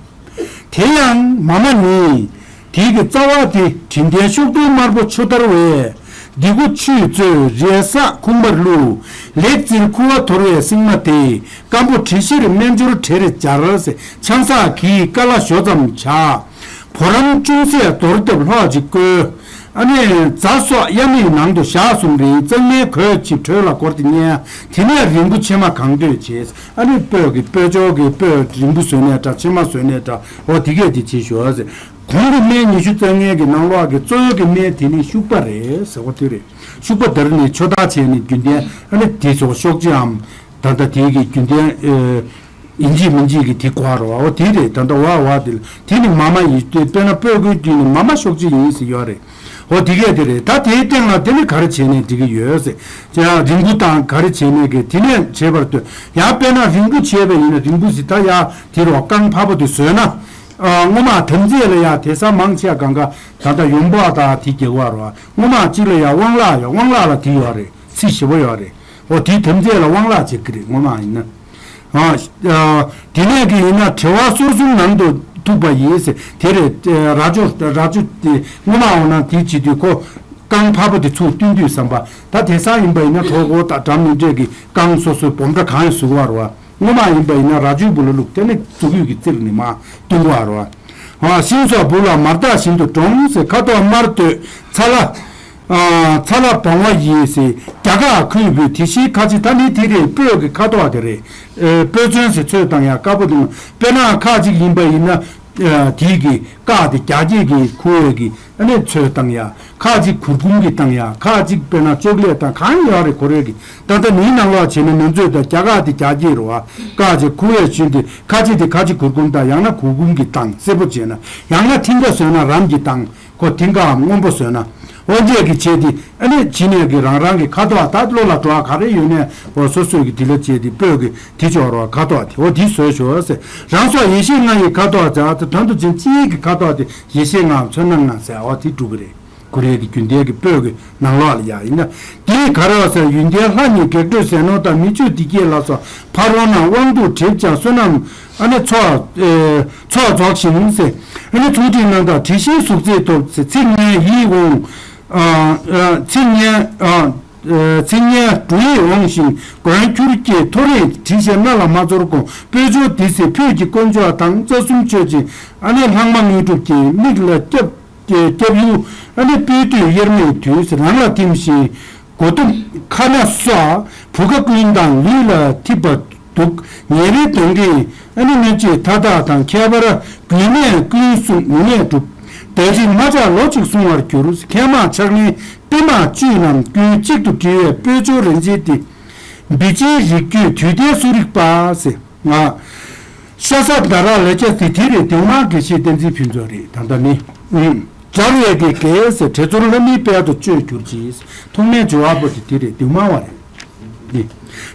དེ་ཡང་མ་མ་ནི། དེ་གི་རྩ་བ་དེ་དྲི་ལྡན་ཤོག་དྲིལ་དམར་པོ་ཆུ་དར་བས། འདི་གུ་ཆུས་བཙོས་རས་སག་ཁུག་མར་བླུགས། ལེགས་བཙིར་ཁུ་བ་དོར་བའི་སྲིང་མ་དེ། སྐམ་པོ་དྲི་ཞིར་སྨན་སྦྱོར་བྲེར་སྦྱར་ཟེར། ཆང་སག་གིས་ཀ་ལ་ཞོ་ཙམ་བྱ། བུ་རམ་ཅུང་ཟད་དོར་བཏབ་ལྷོག་ཅིག་བསྐོལ། ཨ་ནི་རྫ་སོགས་གཡའ་མིག་ནང་དུ་བཞག་གསུམ་རེ་གཙང་མའི་གོས་ཆེ་དྲོད་ལ་བསྐོར་ཏེ་མཉེ། དེ་ནས་རིང་པོ་ཕྱེ་མ་གང་འདོད་བྱས། ཨ་ནི་སྤོས་ཀྱི་སྤོས་མཆོག་གི་སྤོས་རིང་པོ་བཟོས་ནས་འདྲ། ཕྱེ་མ་བཟོས་ནས་འདྲ། འོ་དེ་གས་དེ་བྱེད་ཤོག་ཟེར། གོང་གི་སྨན་ཉི་ཤུ་རྩ་ལྔའི་གི་ནང་ལོགས་ཀྱི་གཙོ་བོ་གི་སྨན་དེ་ནི་ཤུག་པ་རེད་ཟེར་བ་དེ་རེད། ཤུག་པ་དར་ནས་ཆོ་ད་བྱས་ནས་རྒྱུན་ལྡན་ཨ་ནི་དེ་ཚོ་ཤོག་ཅིའམ་ད་ལྟ་དེའི་གི་རྒྱུན་ལྡན་ཨེ་ཡིན་གཅིག་མིན་གཅིག་གི་དེ་གོ་རོ། འོ་དེ་རེད། ད་ལྟ་བ་བ་དེ་ལ་དེ་ནི་མ་མ་ཡིན་ཏེ། དཔེར་ན་སྤོས་ཀུན་དེ་ནི་མ་མ་ཤོག་ཅིག་ཡིན་ཟེར་ཡོད་རེད། འོ་དེ་གས་དེ་རེད། ད་དེའི་སྟེང་ལ་དེ་ནི་ག་རེ་བྱས་ནས་འགྲིག་གི་ཡོད་ཟེར། ཡང་རིང་པོ་དང་ག་རེ་བྱས་ནས་གི་དེ་ནས་བྱས་པར་ལྟོས། ཡང་དཔེར་ན་རིང་པོ་བྱས་པ་ཡིན་ན་རིང་པོ་ཟེར་ད་ཡ་དེ་རོ་རྐང་ཕ་བོ་དེ་བཟོས་ན། ཨ་སྔོན་མ་དམ་ཚིག་ལ་ཡ་དེ་ས་མང་ཆེ་གང་ག་ད་ལྟ་ཡོང་འབབ་དང་དེ་རྒྱག་བ་རོ། སྔོན་མ་གཅིག་ལ་ཡ་དབང་ལག་ཡ་དབང་ལག་ལ་དེ་ཡོད་རེད། ཚིག་ཞིབ་པོ་ཡོད་རེད། འོ་དེའི་དམ་ཚིག་ལ་དབང་ལག་བྱེད་ཀྱི་རེད། སྔོན་མ་ཡིན་ན། ཨ་ཨ་དེ་ནས་ཀྱི་ཡིན་ན་དྲི་བ་སོར་གསུམ་ནང་དུ་ཐུག་པ་ཡིན་ཟེར། དེ་རེད། ཨ་རྭ་ཅོ་རྭ་ཅོ་དེ་སྔོན་མ་འོང་ན་དེ་བྱེད་དུས་ཁོ་རྐང་ཕ་བོ་དེ་ཚུར་བསྟུན་དུས་བསམ་པ། ད་དེང་སང་ཡིན་པ་ཡིན་ན་གྲོགས་པོ་དང་འགྲམ་ནས་འདྲེས་ཀྱི་རྐང་སོ་སོའི་སྦོམ་ཕྲ་གང་ཡང་བཟོ་གི་བ་རེད་བ། སྔོན་མ་ཡིན་པ་ཡིན་ན་རྭ་ཅོའི་སྦུག་ལ་བླུགས། དེ་ནས་མཛུབ་གུ་གི་རྩེ་ལ་ནི་མར་བསྟུན་གི་བ་རེད་བ། ཨ་ཤིང་སོགས་སྦུག་ལ་མར་བཏགས་བཞིན་དུ་འགྲོ་ཟེར། ཁ་དོག་དམར་དོད་ཚ་ལ། ཨ་ཚ་ལ་བང་བ་ཡིས་ཟེར། རྒྱ་གར་ཁོལ་པོའི་དེ་བཞིན་ཁ་ཆེ། ད་ནི་དེ་རེད། སྤོས་ཀྱི་ཁ་དོག་དེ་རེད། ཨེ་སྤོས་ཚོན་ཟེར་ཚོས་བཏང་ཡ་དཀར་པོ་དེ་མ། དཔེར་ན་ཁ་ཅིག་ཡིན་པ་ཡིན་ན། ཨ་དེའི་གི་ཀ་དེ་རྒྱ་སྐྱེགས་ཀྱི་ཁུ་བའི་གི་ཨ་ནི་ཚོས་བཏང་ཡ། ཁ་ཅིག་གུར་གུམ་གྱི་བཏང་ཡ། ཁ་ཅིག་དཔེར་ན་ཅོག་ལེ་བཏང་གང་ཡོད་རེད་ཁོ་རེ་གི། ད་ལྟ་ནིའི་ནང་ལོགས་བྱས་ན་མི་ཚོས་ད་རྒྱ་གར་དེ་རྒྱ་སྐྱེགས་རེད་བ། ཀ་ཅིག་ཁུ་བའི་ཆུན་དེ་ཁ་ཅིག་དེ་ཁ་ཅིག་གུར་གུམ་དང་ཡང་ན་གུར་གུམ་གྱི་བཏང་སེར་པོ་བྱས་ན། ཡང་ན་མཐིང་ག་བཟོས་ན་རམ་གྱི་བཏང་། ཁོ་མཐིང་གའམ་སྔོན་པོ་བཟོས་ན། འོ་འདྲས་ཀྱི་བྱས་ཏེ་ཨ་ནི་བྱིན་ནས་ཀྱི་རང་རང་གི་ཁ་དོག་ད་བློ་ལ་འགྲོ་བ་ག་རེ་ཡོད་ནས་འོ་སོ་སོས་ཀྱི་དེ་ལ་བྱས་ཏེ་སྤོས་ཀྱི་དེ་སྦྱོར་བ་ཁ་དོག་དེ་འོ་དེ་བཟོས་ཤོག་ཟེར། རང་སོགས་ཡེ་ཤེས་ལྔ་ཡི་ཁ་དོག་བྱ། དོན་དུ་ཅན་སྤྱི་ཡི་གི་ཁ་དོག་དེ་ཡེ་ཤེས་ལྔའམ་ཚོན་སྣ་ལྔ་ཟེར་འོ་དེ་འགྲུབ་ཀྱི་རེད། ཁོ་རའི་གི་རྒྱུན་ལྡན་གྱི་སྤོས་ཀྱི་ནང་ལོགས་ལ་ཡ་ཡིན་ན། དེ་ག་རེ་བ་ཟེར། ཡོན་ཏན་ལྷ་ཉིད་བགེགས་སྐྲོད་ཟས་ནོར་དང་། མི་ཕྱུགས་བདེ་སྐྱིད་ལ་སོགས་ཕ་རོལ་ན། དབང་སྡུད་གྲིབ་ཀྱང་བསོད་ནམས་ཨ་ནི་ཚོགས་ཨེ་ཚོགས་རྫོགས་ཤིང་ཟེར། ཨ་ནི་ཚོགས་དྲིན་རྣམ་དག་དྲི་ཞིམ་གཟུགས་མཛེས་ཐོབ་ཟེར། ཚིག་སྙན་ཡིད་འོང་། ཨ་ཨ་ཚིག་སྙན་ཨ་ཨ་ཚིག་སྙན་འབྲུ་ཡིས་འོང་ཞིང་མགོན་གྱུར་ཅིག། ཐོ་རེངས་དྲི་ཞིམ་སྣ་ལ་མ་ཚོར་དགོངས། སྤོས་མཆོག་འདི་ཟེར་ཕུད་ཀྱི་དཀོན་མཆོག་དང་། རྩ་གསུམ་མཆོད་ཅིང་ཨ་ནི་ལྷག་མ་དངོས་གྲུབ་ཀྱི་མིག་ལ་སྐྱབས། སྐྱབས་ཡུལ་ཨ་ནི་སྤོས་དུས་དབྱེར་མེད་དུས་རང་ལ་ཐིམ་ཞིང་། མགོ་ཐོམ་ཁ་སྣ་སོགས་བུ་ག་ཀུན་དང་ལུས་ལ་ཐིབས་པ་འདུག་ཉེ་རིང་གདོན་བགེགས་ཨ་ནི་གནོད་བྱེད་མཐའ་དག་དང་ཁྱད་པར་རྒྱུད་སྨད་ཀུན་སྲུང་ནུས་མེད་གྲུབ། དེ་རིང་མ་ཆགས་ལོ་གཅིག་སྲུང་བར་འགྱུར། མཁལ་མ་ཆགས་ནི་པད་མ་བཅུད་རྣམས་ཀུན་གཅིག་ཏུ་དྲིལ་བའི་སྤོས་ཆུ་རིན་ཆེན་ཏེ། བི་ཅིའི་རིགས་རྒྱུད་དུས་མཐའི་གསོ་རིག་པ་ཟེར། ང་། ཤ་ཟ་ད་ར་ལས་ཅན་དེ་དེ་རེད། དེ་མ་དགེ་བཤེས་བསྟན་འཛིན་ཕུན་ཚོགས་རེད། ད་ལྟ་ནི། ཨུམ། སྦྱར་བའི་གི་གེ་ཟེར་དྲེ་ཚོར་ལྷ་མིའི་དཔལ་དུ་སྤྱོད་གྱུར་ཅིག་ཐོག་མའི་སྦྱོར་བ་པོ་དེ་དེ་རེད། དེ་མ་བ་རེད། ནི།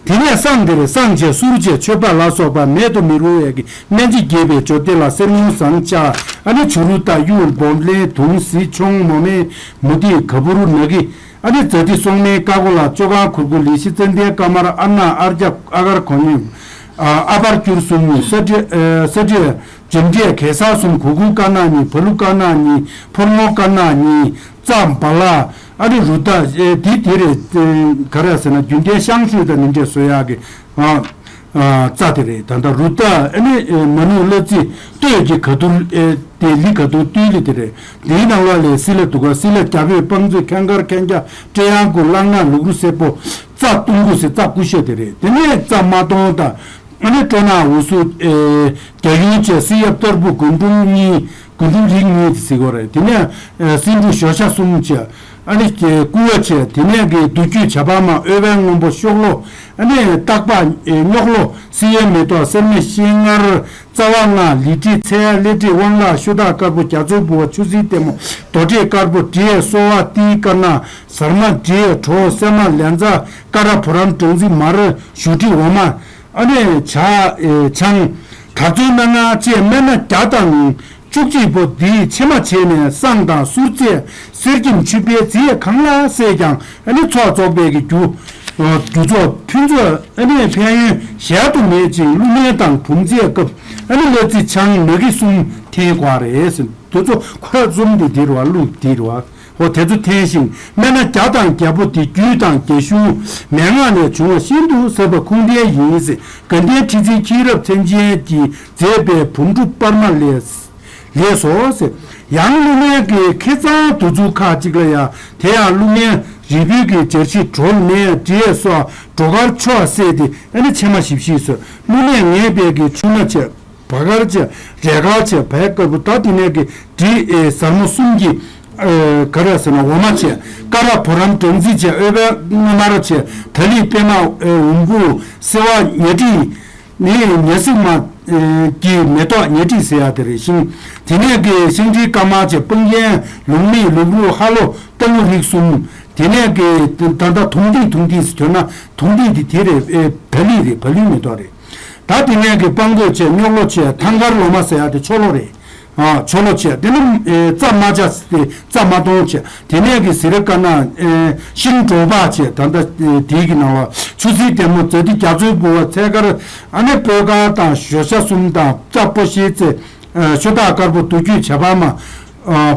དེ་ནས་བསང་དེ་རེད། བསང་བྱས་གསུར་བྱས་མཆོད་པ་ལ་སོགས་པ་མེད་དུ་མི་རུང་བའི་གི་སྨན་ལྕེ་རྒྱས་པའི་མཆོད་རྟེན་ལ་གསེར་སྔོ་ཟངས་ལྕགས་ཨ་ནི་བྱུ་རུ་དང་གཡུ་སྦོམ་ལེན་དུང་ཟི་ཆུང་མོ་མེ་མུ་ཏིག་ག་བུར་ནག་གི་ཨ་ནི་ཛ་ཏི་སོག་མའི་ཀ་གོ་ལ་ཅོ་ག་གུར་གུ་ལི་ཤི་ཙན་དན་ཀ་མར་ཨར་ན་ཨར་རྒྱ་ཨ་གར་གོ་ཉུ། ཨ་ཨ་པར་སྐྱུར་གསུམ་ནི་ས་ཏྲི་ཨ་ས་ཏྲི་འཇམ་འདྲས་གེ་སར་གསུམ་གུ་གུ་དཀར་ནག་གཉིས་བ་ལུ་དཀར་ནག་གཉིས་ཕོར་མོ་དཀར་ནག་གཉིས་རྩ་བ་ལ་ཨ་ནི་རུ་ཏ་ཨེ་དེ་དེ་རེད། ག་རེ་ཟེར་ན་རྒྱུན་ལྡན་ཤང་ཤུས་དང་ནི་འདྲས་བཟོ་ཡག་གི་ཨ། རྩ་དེ་རེད། ད་ལྟ་རུ་ཏ་ཨ་ནི་མ་ནུ་གླ་རྩི་སྟོད་ཀྱི་ཁ་ཐུར་ཨེ་དེ་ལི་ཁ་ཐུར་ཏུའི་ལི་དེ་རེད། དེའི་ནང་ལ་ལས་སི་ལ་དུ་ག་སི་ལ་རྒྱ་བོད་སྤང་རྩི་ཁན་དཀར་ཁན་རྒྱ་སྤྲེ་ཡང་ཀུ་གླང་ནག་ལུག་རུ་སེར་པོ་རྩ་ཏུང་གུ་སི་རྩ་ཀུ་ཤ་དེ་རེད། དེ་ནས་རྩ་མ་སྟོང་དང་ཨ་ནི་སྤྲོ་ནག་འུ་སུ་ཨེ་རྒྱ་ཡུལ་བཅས་སི་ཡབ་ཏར་བུ་རྒུན་འབྲུམ་གཉིས་རྒུན་འབྲུམ་རིགས་གཉིས་དེ་སི་གོ་རེད། དེ་ནས་ཨེ་སིན་འབྲུ་ཞོ་ཤ་གསུམ་བཅས། ཨ་ནི་ཀྱི་ཀུ་བ་བྱས། དེ་ནས་ཀྱི་བདུད་རྒྱུད་བྱ་བ་མ་ཨོལ་པན་སྔོན་པོ་ཤོག་ལོ། ཨ་ནི་སྟག་པ་རྙོག་ལོ་སི་ཡོལ་མེ་ཏོག་སེར་མེ་ཤིང་མངར་རྩ་བ་ལྔ་ལི་ཏྲི་ཚལ་ལི་ཏྲི་དབང་ལག་ཤུ་དག་དཀར་པོ་རྒྱ་མཚོའི་བུ་བ་ཆུ་སྲིན་ལྟད་མོ་རྡོ་དྲེག་དཀར་པོ་འབྲས་སོ་བ་ཏིའི་དཀར་ནག་ཟར་མ་འབྲས་གྲོ་སྲན་མ་ལན་ཚྭ་ཀ་ར་བུ་རམ་སྦྲང་རྩི་མར་བཞུ་དྲི་འོ་མ་ཨ་ནི་ཇ་ཆང་དར་ཚོན་སྣ་ལྔ་བཅས་སྨན་སྣ་བརྒྱ་དང་། བཅུ་གཅིག་པོ་འདིའི་ཕྱེ་མ་བྱས་ནས་བསང་དང་གསུར་རྫས་གསེར་སྐྱེམས་ཆུ་པའི་རྫས་གང་ལ་བསྲེས་ཀྱང་ཨ་ནི་ཚོགས་རྫོགས་པའི་གི་རྒྱུ། རྒྱུ་ཚོགས་ཕུན་ཚོགས་ཨ་ནི་ཕན་ཡོན་གཞལ་དུ་མེད་ཅིང་ཀླུ་སྨན་དང་བུམ་རྫས་སྐབས་ཨ་ནི་གླ་རྩི་ཆང་ནག་གི་གསུམ་འཐེན་དགོས་རེད་ཟེར། དེ་ཚོ་ཁོ་ར་གསུམ་དེ་འདིར་བ་ཀླུ་འདིར་བ། འོ་དེ་ཚོ་འཐེན་ཞིང་སྨན་སྣ་བརྒྱ་དང་བརྒྱད་པོ་དེ་རྒྱུད་དང་རྒྱ་གཞུང་མན་ངག་ནས་བྱུང་བ་ཤིན་ཏུ་ཟབ་པ་ཁུངས་ལྡན་ཡིན་ཟེར། དགའ་ལྡན་ཁྲི་འཛིན་མཁྱེན་རབ་མཚན་ཅན་གྱིས་མཛད་པའི་བུམ་སྒྲུབ་པར་མ་ལས་ལས་སོ་ཟེར། ཡང་ཀླུ་སྨན་གྱི་ཁེ་གཙང་དུ་ཚུགས་ཁག་ཅིག་ལ་ཡང་དེ་ཡང་ཀླུ་སྨན་རིལ་བུའི་གི་སྦྱར་གཞི་གྲོ་ནས་འབྲས་སོགས་གྲོ་དཀར་ཆོས་བསྲེས་ཏེ་ཨ་ནི་ཕྱེ་མ་བཞི་བཞི་སོ། ཀླུ་ནས་ངེས་པའི་གི་ཆུ་སྣ་བྱས། བ་དཀར་བྱས། རས་དཀར་བྱས། བལ་དཀར་པོ་ད་དེ་ནས་གི་དྲི་ཨེ་ཟར་མོ་གསུམ་གྱི་ཨེ་ག་རེ་ཟེར་ན་འོ་མ་བྱས། ཀ་ར་བུ་རམ་སྦྲང་རྩི་བྱས། ཨོལ་པན་མངར་བྱས། ད་ལི་པད་མ་ཨེ་འུམ་བུ་སེ་བ་ཉ་ཏྲི་ནི་ཉ་སྲིབ་མ་ཨེ་གི་མེ་ཏོག་ཉ་ཏྲི་ཟེར་ཡ་དེ་རེད་ཤིང་། དེ་ནས་གི་ཤིང་ཏྲི་དཀར་དམར་བྱས། སྤང་རྒྱན་ལུག་མིག་ལུག་རུ་ཧ་ལོ་རྟ་ལུ་རིགས་གསུམ། དེ་ནས་གི་ད་ལྟ་དུང་ཏི་དུང་ཏི་ཟེར་ན་དུང་ཏི་དེ་དེ་རེད། ཨེ་བ་ལི་རེད། བ་ལི་མེ་ཏོག་རེད། ད་དེ་ནས་གི་སྤང་རྒོད་བྱས། རྙོག་ལོ་བྱས། ཐང་དཀར་ལོ་མ་ཟེར་ཡ་དེ་ཆོ་ལོ་རེད། ཨ་ཆོ་ལོ་བྱས། དེ་ནི་ཨེ་རྩ་མ་ཆ་དེ་རྩ་མ་གཏོང་བྱས། དེ་ནས་གི་ཟི་ར་ཀ་ན་ཨེ་ཤིང་གྲོ་པ་བྱས། ད་ལྟ་ཨེ་དེའི་གི་ནང་ལ་ཆུ་སྲིན་ལྟད་མོ་ཛ་ཏི་རྒྱ་མཚོའི་བུ་བ་ཚལ་དཀར་ཨ་ནི་སྤོས་དཀར་དང་ཞོ་ཤ་གསུམ་དང་རྩ་སྤོ་ཤེལ་རྩེ་ཨེ་ཤོ་སྟག་དཀར་པོ་རྡོ་རྒྱུས་བྱ་བ་མ་ཨ་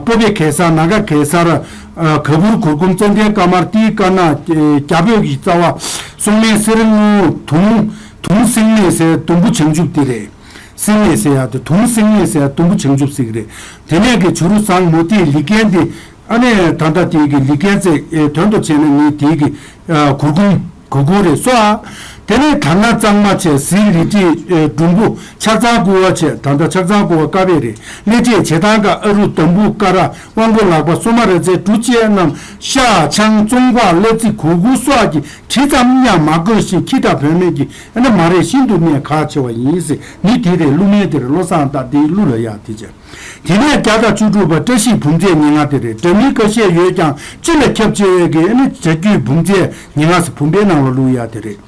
སྤོ་བེ་གེ་སར་ནཱ་ག་གེ་སར་ཨ་ག་བུར་གུར་གུམ་ཙན་དན་དཀར་དམར་ཏིའི་དཀར་ནག་ཨེ་རྒྱ་བོད་ཀྱི་རྩ་བ་སྲུང་མའི་གསེར་དངུལ་དུང་དུང་སེང་མེ་ཟེར་དུམ་བུ་བྱང་ཆུབ་དེ་རེད། སེང་ལེ་ཟེར་ཡ་དེ་དུང་སེང་ལེ་ཟེར་ཡ་དུམ་བུ་བྱང་ཆུབ་ཟེར་གི་རེད། དེ་ནས་གི་བྱུ་རུ་ཟངས་མུ་ཏིག་ལི་ཀན་དེ་ཨ་ནི་ད་ལྟ་དེའི་གི་ལི་ཀན་ཚེ་ཨེ་དོན་དུ་བྱས་ན་ནི་དེའི་གི་ཨ་གུར་གུམ་གུར་གུམ་རེད་སོ། ཨ་དེ་ནས་དར་ནག་གཙང་མ་བྱས། ཟིལ་ལི་ཏི་ཨེ་འབྲུམ་བུ་ཆག་གཙང་ཀུ་བ་བྱས། ད་ལྟ་ཆག་གཙང་ཀུ་བ་ཀ་བེ་རེད། གླེ་ཏྲེ་བྱེ་ཐང་ཀ་ཨ་རུ་འདམ་བུ་ཀ་ར་དབང་པོ་ལག་པ་སོ་མ་ར་ཚེ་གྲུ་ཅན་རྣམས་ཤ་ཆང་བཙོང་པ་གླ་རྩི་གུར་གུམ་སོགས་ཀྱི་དྲི་ཙམ་ཡང་མ་བཀོལ་ཞིང་ཁྱི་དང་བུད་མེད་ཀྱི་ཨ་ནི་མ་རེད་ཤིན་ཏུ་གནད་ཁག་ཆེ་བ་ཡིན་ཟེར། ནི་དེ་རེད། ཀླུ་སྨན་དེ་རེད། བློ་བཟང་དང་དེའི་ཀླུ་ལ་ཡག་དེ་བྱས། དེ་ནས་བརྒྱ་དང་བཅུ་དྲུག་པ་བཀྲ་ཤིས་བུམ་རྫས་ཉེར་ལྔ་དེ་རེད། འདྲ་མིན་ཁ་ཤས་ཡོད་ཀྱང་སྤྱི་ལ་ཁྱབ་ཆེ་བའི་གི་ཨ་ནི་བྱ་རྒྱུད་བུམ་རྫས་ཉེར་ལྔ་ཟེར་བུམ་པའི་ནང་ལ་བླུག་ཡག་དེ་རེད།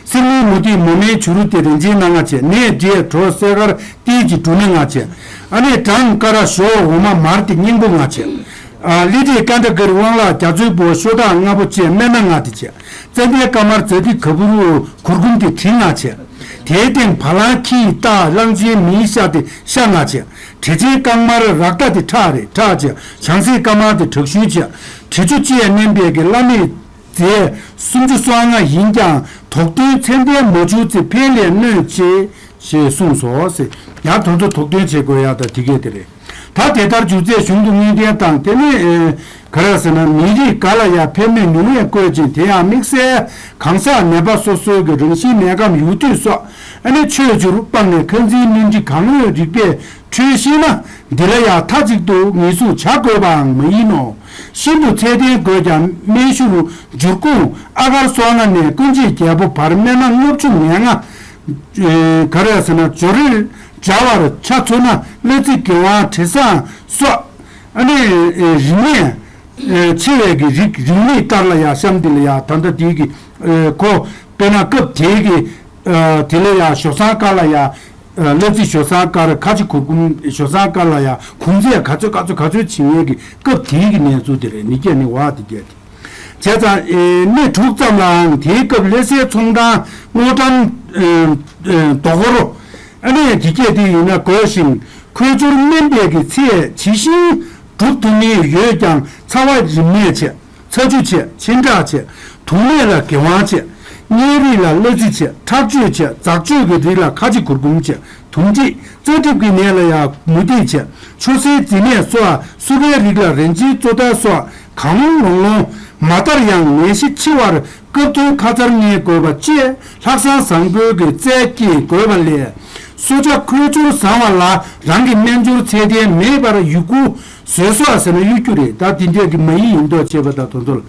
སེར་སྔོན་མུ་ཏིག་མོ་མེའི་བྱུ་རུ་དེ་རིན་ཆེན་སྣ་ལྔ་བྱས། ནས་འབྲས་གྲོ་སེར་དཀར་ཏིལ་གྱི་འབྲུ་སྣ་ལྔ་བྱས། ཨ་ནི་བྲང་ཀ་ར་ཞོ་འོ་མ་མར་དེ་སྙིང་པོ་ལྔ་བྱས། ཨ་གླེ་ཏྲེ་ཀ་འདྲ་གར་དབང་ལག་རྒྱ་མཚོའི་བུ་བ་ཤོ་སྟག་ལྔ་པོ་བཅས་སྨན་སྣ་ལྔ་དེ་བྱས། ཙན་དན་དཀར་དམར་ཛ་ཏི་ག་བུར་གུར་གུམ་དེ་དྲི་ལྔ་བྱས། དེའི་སྟེང་བ་ལང་ཁྱི་ཡི་སྟག་གླང་ཆེན་མིའི་ཤ་དེ་ཤ་ལྔ་བྱས། དྲི་ཆེན་དཀར་དམར་རཀྟ་དེ་ཁྲག་རེད། ཁྲག་བྱས། བྱང་སེམས་དཀར་དམར་དེ་དྲག་ཤུལ་བྱས། དྲི་ཆུ་བཅས་བསྣན་པའི་གི་བླ་མེད་རྫས་སུམ་ཅུ་སོ་ལྔ་ཡིན་ཀྱང་དོགས་འདོན་ཚད་ལྡན་མ་བྱུང་ཚེ་ཕན་ལས་གནོད་ཆེ་ཞེས་གསུངས་སོ་ཟེར། ཡང་དོན་དུ་དོགས་འདོན་བྱེད་དགོས་ཡག་ད་དེ་གས་དེ་རེད། ད་དེ་ལྟར་རྒྱུ་རྫས་གཞུང་དུ་དངུལ་རྟེན་དང་། དེ་ནས་ཨེ་ག་རེ་ཟེར་ན། མི་རིགས་འགའ་ལ་ཡང་ཕན་མེད་ཉུང་བས་བཀོད་ཅིང་། དེ་ཡང་དམིགས་བསལ་གང་ཟག་ནད་པ་སོ་སོའི་གི་རང་བཞིན་ནད་ཁམས་ཡུལ་དུས་སོགས། ཨ་ནི་ཆོས་བསྒྱུར་སྤངས་ནས་ཁ་འཛིན་སྨན་སྦྱིས་གང་འོས་རིགས་པས་འཕྲོད་ཤེས་ན། འདི་ལ་ཡང་མཐའ་གཅིག་ཏུ་ངེས་གཟུང་བྱ་དགོས་པའང་མ་ཡིན་ནོ། ཤིན་ཏུ་ཚད་ལྡན་དགོས་ཀྱང་སྨན་ཞུ་རུ་འཇུར་ཁུང་ཨ་གར་སོ་ལྔ་ནས་ཀུན་མཆེད་བརྒྱད་པོ་བར་སྨན་སྣ་ལྔ་བཅུ་ང་ལྔ། ཨེ་ག་རེ་ཟེར་ན། སྦྱོར་རིར་སྦྱར་བར་ཆ་མཚོན་ན། གླ་རྩི་དགེ་དབང་དྲི་བཟང་སོགས། ཨ་ནི་ཨེ་རིམས་ནད་ཨེ་ཆེ་བའི་གི་རིགས། རིམས་ནད་ལྟར་ལ་ཡང་གཤམ་འདི་ལ་ཡང་ད་ལྟ་དེའི་གི་ཨེ་གོ། དཔེར་ན་སྐབས་དེའི་གི་ཨེ་དེ་ལ་ཡང་ཞོ་བསང་དཀར་ལ་ཡང་། ཨ་གླ་རྩི་ཞོ་བསང་དཀར། ཁ་ཆེ་གུར་གུམ་ཞོ་བསང་དཀར་ལ་ཡང་གུང་ཚད་ག་ཚོད་ག་ཚོད་ག་ཚོད་བྱིན་ཡས་ཀྱི་སྐབས་དེའི་གི་གནས་ཚུལ་དེ་རེད། ནི་སྐད་ནི་བ་དེ་སྐད་དེ། བྱས་ཙང་ཨེ་སྣེ་དྲུག་ཙམ་ལའང་དེའི་སྐབས་སླེ་སའི་ཚོང་དང་དངུལ་ཀྲམ་ཨེ་ཨེ་རྡོ་སྒོར། ཨ་ནི་དེ་སྐད་དེ་ཡིན་ན་དགོས་ཤིང་། ཁོལ་སྦྱོར་སྨན་པའི་གི་ཚད་ཇི་བཞིན་སྒྲུབ་ཐུབ་མིན་ཡོད་ཀྱང་། ཚ་བ་རིམས་ནད་ཆེ། ཚ་ཆུ་ཆེ། མཆིན་ཁྲག་ཆེ། དུག་ནད་ལ་དགེ་དབང་ཆེ། གཉན་རིགས་ལ་གླ་རྩི་ཆེ། ཁྲག་སྦྱོར་ཆེ། འཛག་སྦྱོར་གྱི་རིགས་ལ་ཁ་ཆེ་གུར་གུམ་ཆེ། དུམ་གཅིག་རྩ་གྲིབ་ཀྱི་ནད་ལ་ཡང་མུ་ཏིག་ཆེ། མཆོད་སའི་རྫས་ནད་སོགས་སུ་པའི་རིགས་ལ་རིན་ཆེན་བཙོ་ཐལ་སོགས་གང་རུང་ལོང་ལོང་མ་མཐར་ཡང་ནད་གཞི་འཆི་བར་སྐབས་ཐོན་ཁ་ཚར་ལྔའི་དགོས་པ་བཅས་ལྷག་བསམ་བཟང་པོའི་གི་རྩལ་བསྐྱེད་དགོས་པ་ལས། གསོ་བྱ་ཁོལ་སྦྱོར་བཟང་བ་ལ་རང་གི་སྨན་སྦྱོར་ཚད་ལྡན་མེད་པར་ཡུ་གུ་བཟོས་སོགས་ཟེར་ན་གཡོ་སྒྱུ་རེད། ད་དེ་འདྲས་ཀྱི་མ་ཡིན་ཡིན་མདོག་བྱེད་པ་དང་དེ་ཚོ་ལ།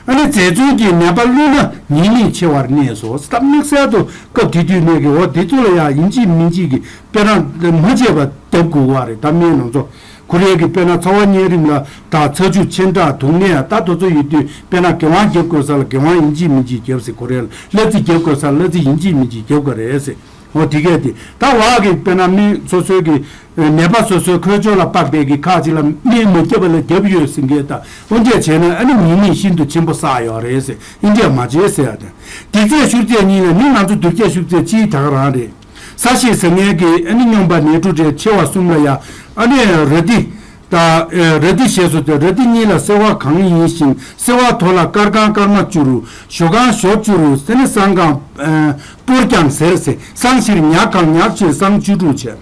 ཨ་ནི་རྫས་མཚོན་གྱི་ནད་པ་བླུད་ན་ཉེས་དམིགས་ཆེ་བར་གནས་སོ། ད་དམིགས་བསལ་དུ་སྐབས་དེ་དུས་ནད་ཀྱི་འོ་དེ་ཚོ་ལ་ཡང་ཡིན་གཅིག་མིན་གཅིག་གི་དཔེར་ན་མ་བྱས་པ་བརྒྱབ་དགོས་པ་རེད། ད་སྨན་ནང་ཚོ་ཁོ་རའི་གི་དཔེར་ན་ཚ་བ་གཉན་རིམས་ལ་ད་ཚ་ཆུ་མཆིན་ཁྲག་དུག་ནད་ད་དེ་ཚོ་ཡོད་དུས་དཔེར་ན་དགེ་དབང་རྒྱབ་དགོས་ས་ལ་དགེ་དབང་ཡིན་གཅིག་མིན་གཅིག་རྒྱབ་ཟེར། ཁོ་རའི་གླ་རྩི་རྒྱབ་དགོས་ས་ལ་གླ་རྩི་ཡིན་གཅིག་མིན་གཅིག་རྒྱབ་དགོས་རེད་ཟེར། འོ་དེ་གས་དེ་ད་བག་གི་དཔེར་ན་མི་སོ་སོའི་གི་ནད་པ་སོ་སོའི་ཁོལ་སྦྱོར་ལ་དཔག་པའི་གི་ཁག་ཅིག་ལ་སྨན་མ་བརྒྱབ་པ་ལ་བརྒྱབ་ཡོད་ཟེར་མཁན་དང་། འོ་འདྲས་བྱས་ན་ཨ་ནི་ཉེས་དམིགས་ཤིན་ཏུ་ཆེན་པོ་བསགས་ཡོད་རེད་ཟེར། ཨིན་འདྲས་མ་བྱེད་ཟེར་ཡ་དང་། སྡིག་ཚད་ཤུགས་ཚད་གཉིས་ལ་ནི་ང་ཚོ་གདུལ་བྱ་ཤུགས་ཚད་སྤྱིའི་ད་ག་རང་རེད། ས་གཞི་ཟ་མཁན་གྱི་ཨ་ནི་སྨྱོན་པ་ནད་འབྲུ་རེད། མཆེ་བ་གསུམ་ལ་ཡ་ཨ་ནི་ར་ཏི། ད་ཨེ་ར་ཏི་ཞེས་སོགས་ཏེ། ར་ཏི་གཉིས་ལ་སེར་བ་གང་ཡིན་ཞིང་། སེར་བ་དོ་ལ་དཀར་གང་དཀར་མ་བཅུ་རུ། ཞོ་གང་ཞོ་བཅུ་རུ། སེ་ནི་སྲང་གང་ཨེ་སྤུར་ཀྱང་ཟེར་ཟེར། སྲང་བཞིར་ཉག་གང་ཉག་བཞིར་སྲང་བཅུ་དྲུག་བྱས།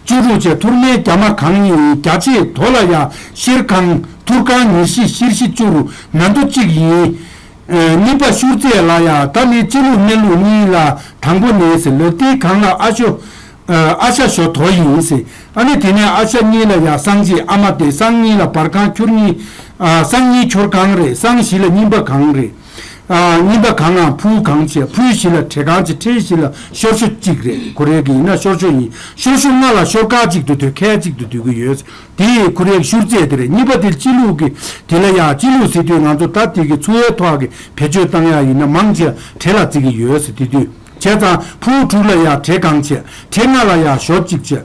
བཅུ་དྲུག་བྱས། ཐུར་མའི་རྒྱ་མ་གང་ཡིན། རྒྱ་ཆེ་དོ་ལ་ཡ་ཤེར་གང་ཐུར་གང་ཉེར་བཞི་ཤེར་བཞི་བཅུ་རུ་ན་དོ་གཅིག་ཡིན། ཨེ་གཉིས་པ་ཤུར་རྩེ་ལ་ཡ་ད་ནི་སྤྱི་ལུགས་སྨན་ལུགས་གཉིས་ལ་དང་པོ་ནས་ཟེར། ལ་ཏི་གང་ལ་ཨ་ཤོ། ཨ་ཤ་ཞོ་དོ་ཡིན་ཟེར། ཨ་ནི་དེ་ནས་ཨ་ཤ་གཉིས་ལ་ཡ་སྲང་གཅིག་ཨ་མ་སྟེ། སྲང་གཉིས་ལ་བར་གང་ཁྱུར་གཉིས། ཨ་སྲང་གཉིས་ཁྱོར་གང་རེད། སྲང་བཞི་ལ་གཉིས་པ་གང་རེད། ཨ་གཉིས་པ་གང་ངམ་ཕུ་གང་བྱས། ཕུ་བཞི་ལ་བྲེ་གང་བྱས། བྲེ་བཞི་ལ་ཤོར་ཤོ་གཅིག་རེད། ཁོ་རེ་གི་ཡིན་ན་ཤོར་ཤོ་ཡིན། ཤོར་ཤོ་ལྔ་ལ་ཤོར་ཁ་གཅིག་ཏུ་སྡོད། ཁལ་གཅིག་ཏུ་སྡོད་ཀྱི་ཡོད། དེ་ཡི་ཁོ་རེ་གི་ཤུར་རྩེ་དེ་རེད། གཉིས་པ་དེ་སྤྱི་ལུགས་ཀྱི་དེ་ལ་ཡ་སྤྱི་ལུགས་ཟེར་དུས་ང་ཚོ་ད་དེ་གི་ཚུ་བའི་ཐོག་གི་བེད་སྤྱོད་བཏང་ཡ་ཡིན་ན་མང་ཆེ་བྲེ་ལ་བརྩི་གི་ཡོད་ཟེར། དེ་དུས། བྱས་ཙང་ཕུ་དྲུག་ལ་ཡང་བྲེ་གང་བྱས། བྲེ་ལྔ་ལ་ཡང་ཞོ་གཅིག་བྱས།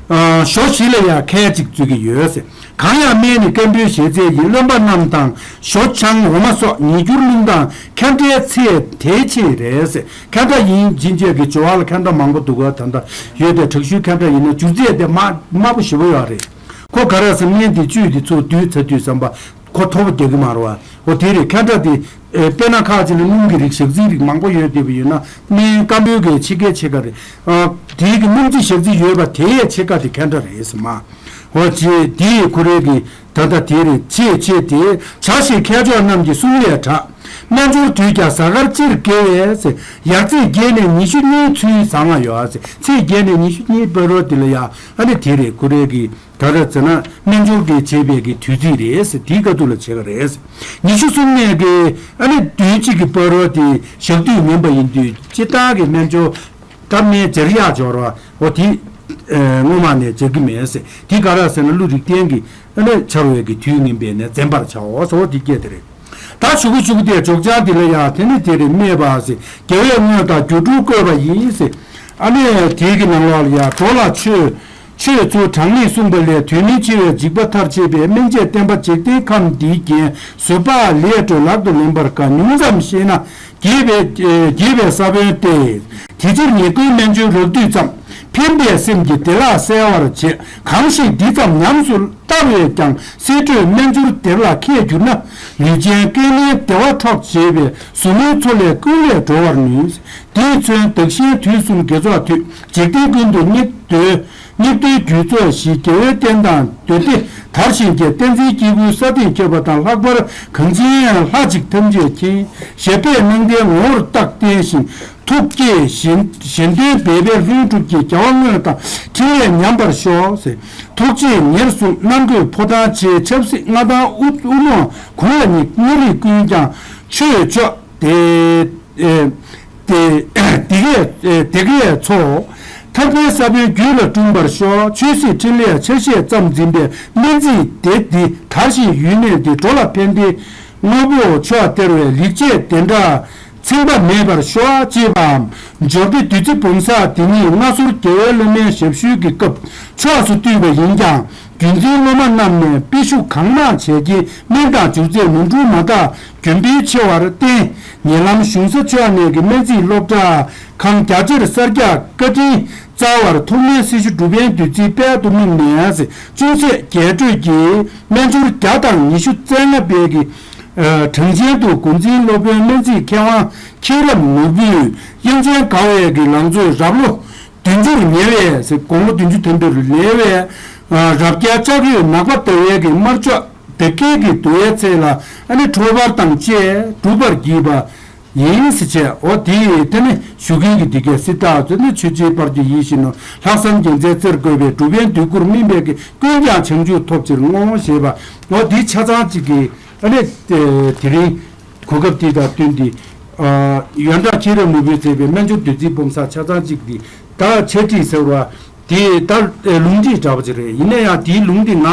ཨ་ཞོ་བཞི་ལ་ཡང་ཁལ་གཅིག་བརྩི་གི་ཡོད་ཟེར། གང་ཡང་སྨན་ནི་སྐམ་པོའི་ཞལ་ཟས་ཡིན། རློན་པ་རྣམས་དང་ཞོ་ཆང་འོ་མ་སོགས་ཉིས་འགྱུར་རླུང་དང་ཁ་འབྲས་ཚད་དེའི་ཆེད་རེད་ཟེར། ཁ་འབྲས་ཡིན་ཕྱིན་ཆད་ཀྱི་སྦྱོར་བ་ལ་ཁ་འབྲས་མང་པོ་འདུག་ག་ད་ལྟ་ཡོད་དེ། དྲག་ཤུལ་ཁ་འབྲས་ཡིན་ན་རྒྱུ་རྫས་དེ་དམའ་དམའ་པོ་ཞེ་པོ་ཡོད་རེད། ཁོ་ག་རེ་ཟེར། སྨན་དེ་བཅུད་དེ་ཚོ་བསྡུས་ཚར་དུས་ཙམ་པ། ཁོ་ཐོབ་རྒྱག་གི་མ་རེད་བ། འོ་དེ་རེད། ཁ་འབྲས་དེ་ཨེ་དཔེར་ན་ཁ་ཅིག་ལ་སྣུམ་གྱི་རིགས་ཞག་རྩིའི་རིགས་མང་པོ་ཡོད་བསྡད་པ་ཡོད་ན་སྨན་སྐམ་པོའི་གི་ཕྱེད་ཀའི་ཕྱེད་ཀ་རེད། ཨ་དེའི་གི་སྣུམ་རྩི་ཞག་རྩི་ཡོད་པ་དེའི་ཕྱེད་ཀ་དེ་ཁ་འབྲས་རེད་ཟེར་མ། འོ་ཅེས་དེ་ཡི་ཁོ་རེ་གི་ད་ལྟ་དེ་རེད། ཅེས་ཅེས་དེ་བྱ་ཞིང་མཁས་མཆོག་རྣམས་ཀྱི་གསུང་ལས་གྲགས། སྨན་སྦྱོར་དུས་ཀྱང་གཟའ་སྐར་སྤྱིར་དགེ་བས་ཟེར། ཡར་ཚེས་བརྒྱད་ནས་ཉི་ཤུ་གཉིས་ཚུན་བཟང་ང་ཡོད་ཟེར། ཚེས་བརྒྱད་ནས་ཉི་ཤུ་གཉིས་བར་རོ་དེ་ལ་ཡ་ཨ་ནི་དེ་རེད། ཁོ་རེ་གི་ག་རེ་ཟེར་ན་སྨན་སྦྱོར་གྱི་བྱེད་པའི་གི་དུས་ཚིགས་རེད་ཟེར། དེའི་སྐབས་དུས་ལ་བྱེད་ཀྱི་རེད་ཟེར། ཉི་ཤུ་གསུམ་ནས་གི་ཨ་ནི་བདུན་གཅིག་གི་བར་རོ་དེ་ཞག་དུས་ངན་པ་ཡིན་དུས་སྤྱིར་བཏང་གི་སྨན་སྦྱོར་སྐབས་ནས་སྦྱར་ཡག་སྦྱོར་བ་འོ་དེ་ཨེ་སྔོན་མ་ནས་སྦྱར་གི་མེད་ཟེར། དེ་ག་རེ་ཟེར་ན་ཀླུ་རིགས་ལྡན་གྱི་ཨ་ནི་འཆར་བའི་གི་དུས་ངན་པས་ནས་འཛེམ་པར་བྱའོ་ཟེར། འོ་དེ་སྐད་དེ་རེད། ད་ཞུ་གི་ཞུ་གི་དེ་འཇོག་བྱང་དེ་ལ་ཡང་དེ་ནི་དེ་རེད། སྨྲས་པ་ཟེར། རྒྱལ་བས་དངོས་དང་སྒྱུ་འཕྲུལ་བཀོད་པ་ཡིས་ཟེར། ཨ་ནི་དེའི་གི་ནང་ལོགས་ལ་ཡང་འགྲོ་ལ་ཆོས། ཆོས་ཚུལ་དྲང་ངེས་གསུངས་པ་ལས། དུས་མིན་འཆི་བའི་འཇིགས་པ་ཐར་བྱེད་པའི། སྨན་དཔྱད་བསྟེན་པ་འཇིག་རྟེན་ཁམས་འདིའི་རྒྱན། བཟོད་པ་ལས་སྒྲོལ་ལག་ཏུ་ལེན་པར་དཀའ། ཉུང་ཙམ་ཤེས་ན་རྒྱས་པའི་རྒྱས་པའི་ས་བོན་ཏེ། དེ་ཕྱིར་ཉེར་དགུའི་སྨན་བཅོས་རགས་བསྡུས་ཙམ། ཕན་པའི་སེམས་ཀྱིས་བདེ་བླག་གསལ་བར་བྱེད། གང་ཞིག་འདི་ཙམ་ཉམས་སུ་བསྟར་བས་ཀྱང་། གསེར་བྲོས་སྨན་སྦྱོར་བདེ་བླག་ཁས་གྱུར་ན། ལུས་ཅན་སྐལ་ལྡན་བདེ་བ་འཕྲོག་བྱེད་པའི། ཟབ་མོའི་མཚོ་ལས་ཀུན་ལས་སྒྲོལ་བར་ནུས། འདིས་མཚོན་བདག་གཞན་དུས་གསུམ་དགེ་ཚོགས་མཐུས། འཇིག་རྟེན་ཀུན་ཏུ་སྙེག་འདོད། སྙིགས་དུས་རྒྱུ་ཚོགས་ཞི་རྒྱལ་བའི་བསྟན་དང་འདོད་བདེ་དར་ཞིང་རྒྱས། བསྟན་འཛིན་སྐྱེས་བུ་ས་སྟེང་ཁྱབ་པ་དང་། ལྷག་པར་གངས་ཅན་ལྷ་གཅིག་ཐམས་ཅད་མཁྱེན། ཞབས་པད་གནང་བདེའི་ངོ་བོར་རྟག་བརྟན་ཞིང་། ཐུགས་བསྐྱེད་གཞན་གཞན་དོན་འབད་པའི་ལྷུན་གྲུབ་ཀྱི་རྒྱལ་བ་དངོས་དང་འཕྲིན་ལས་ཉམས་པར་ཤོག་ཟེར། ཐུགས་རྗེས་ཉེར་བཟུང་གནང་དགོས་ཕོ་བྲང་ཆེ། ཆབ་སྲིད་མངའ་ཐང་དབུ་དབུ་ནོར་གོང་ལ་སྙེགས། མངའ་རིས་ཀུན་ཀྱང་ཆོས་སྤྱོད་དེ། ཨེ། དེ་དེ་གས་ཨེ་དེ་གས་ཚོགས། ཐར་པའི་ས་བོན་རྒྱུད་ལ་འཁྲུངས་པར་ཤོག། ཆོས་སྲིད་འཕྲིན་ལས་ཆ་ཤས་ཙམ་འཛིན་པའི་སྨན་རྩིས་སྡེ་འདི་དར་ཞིང་ཡུན་གནས་ཏེ། འགྲོ་ལ་ཕན་བདེའི་དངོས་པོ་མཆོག་སྟེར་བའི་ལེགས་བྱས་དེ་འདྲ་ཚིག་པ་མེད་པར་ཤོག་ཅེས་པའམ། འབྱོར་ལྡན་བདུད་རྩི་བུམ་བཟང་འདི་ཉིད་མངའ་གསོལ་རྒྱལ་བའི་བླ་མའི་ཞབས་ཞུའི་གི་སྐབས་ཕྱོགས་སུ་བཏུད་པ་ཡིན་ཀྱང་། བརྒྱུད་འཛིན་སློབ་མ་རྣམས་ནས་དཔེ་ཤུགས་གང་མང་བྱས་ཀྱིན་སྨན་དང་སྦྱོར་རྫས་ནོར་འཁྲུལ་མ་དག་གྱོན་སྤུས་ཆེ་བར་བརྟེན། ཉེ་ལམ་གཞུང་ས་ཕྱོགས་ནས་ཀྱི་སྨན་རྩིས་སློབ་གྲྭ་ཁང་རྒྱ་ཆེར་གསར་རྒྱག་བཀའ་དྲིན་སྩལ་བར་ཐུགས་སྨོན་སྲི་ཞུ་སྒྲུབ་པའི་བདུད་རྩིའི་དཔལ་དུ་སྨིན་ནས། ཅུང་ཟད་རྒྱས་སྤྲོས་ཀྱིས་སྨན་སྦྱོར་བརྒྱ་དང་ཉི་ཤུ་རྩ་ལྔ་པའི་གི་གྲངས་ཅན་དུ་འགོ་འཛིན་སློབ་དཔོན་སྨན་རྩིས་མཁས་དབང་མཁྱེན་རབ་ནོར་བུས་དབྱངས་ཅན་དགའ་བའི་གི་ལང་ཚོའི་རབ་ལོ་བདུན་ཅུར་ཉེ་བའི་དགུང་ལོ་བདུན་ཅུ་དོན་དུ་ལེགས་པའི་རབ་རྒྱལ་ལྕགས་ཡོས་ནག་པ་ཟླ་བའི་གི་དམར་ཕྱོགས་དེ་སྐད་ཀྱི་དུ་བའི་ཚེ་ལ་ཨ་ནི་འཁྲུལ་པར་དང་བཅས་སྒྲུབ་པར་བགྱིས་པ་ཡིན་ཟེར་བྱས། འོ་དེ་ཡིས་དེ་ནི་ཞུ་མཁན་གྱི་འདི་གའི་སྲིད་ཐག་ཚོད་ནི་ཆོས་རྗེ་དཔལ་གྱི་ཡིད་བཞིན་ནོ། ལྷག་བསམ་རྒྱལ་མཚན་རྩེར་བཀོད་པའི་སྒྲུབ་པའི་འདོད་དགུར་སྨིན་པའི་གི་ཀུན་ཀྱང་བྱང་ཆུབ་ཐོབ་ཕྱིར་བསྔོ་ཞེས་པ། འོ་འདི་ཆ་ཚང་གཅིག་གི་ཨ་ནི་དེ་རིང་གོ་སྐབས་དེ་དང་བསྟུན་ཏེ་ཡོན་བདག་མཁྱེན་རབ་ནོར་བུས་མཛད་པའི་སྨན་སྦྱོར་བདུད་རྩིའི་བུམ་བཟང་ཆ་ཚང་གཅིག་འདི་ད་འཆད་ཁྲིད་ཟེར་བ་དེ་ད་ལུང་འདྲེན་འདྲ་པོ་ཅིག་རེད། ཡིན་ན་ཡང་དེའི་ལུང་འདི་ང་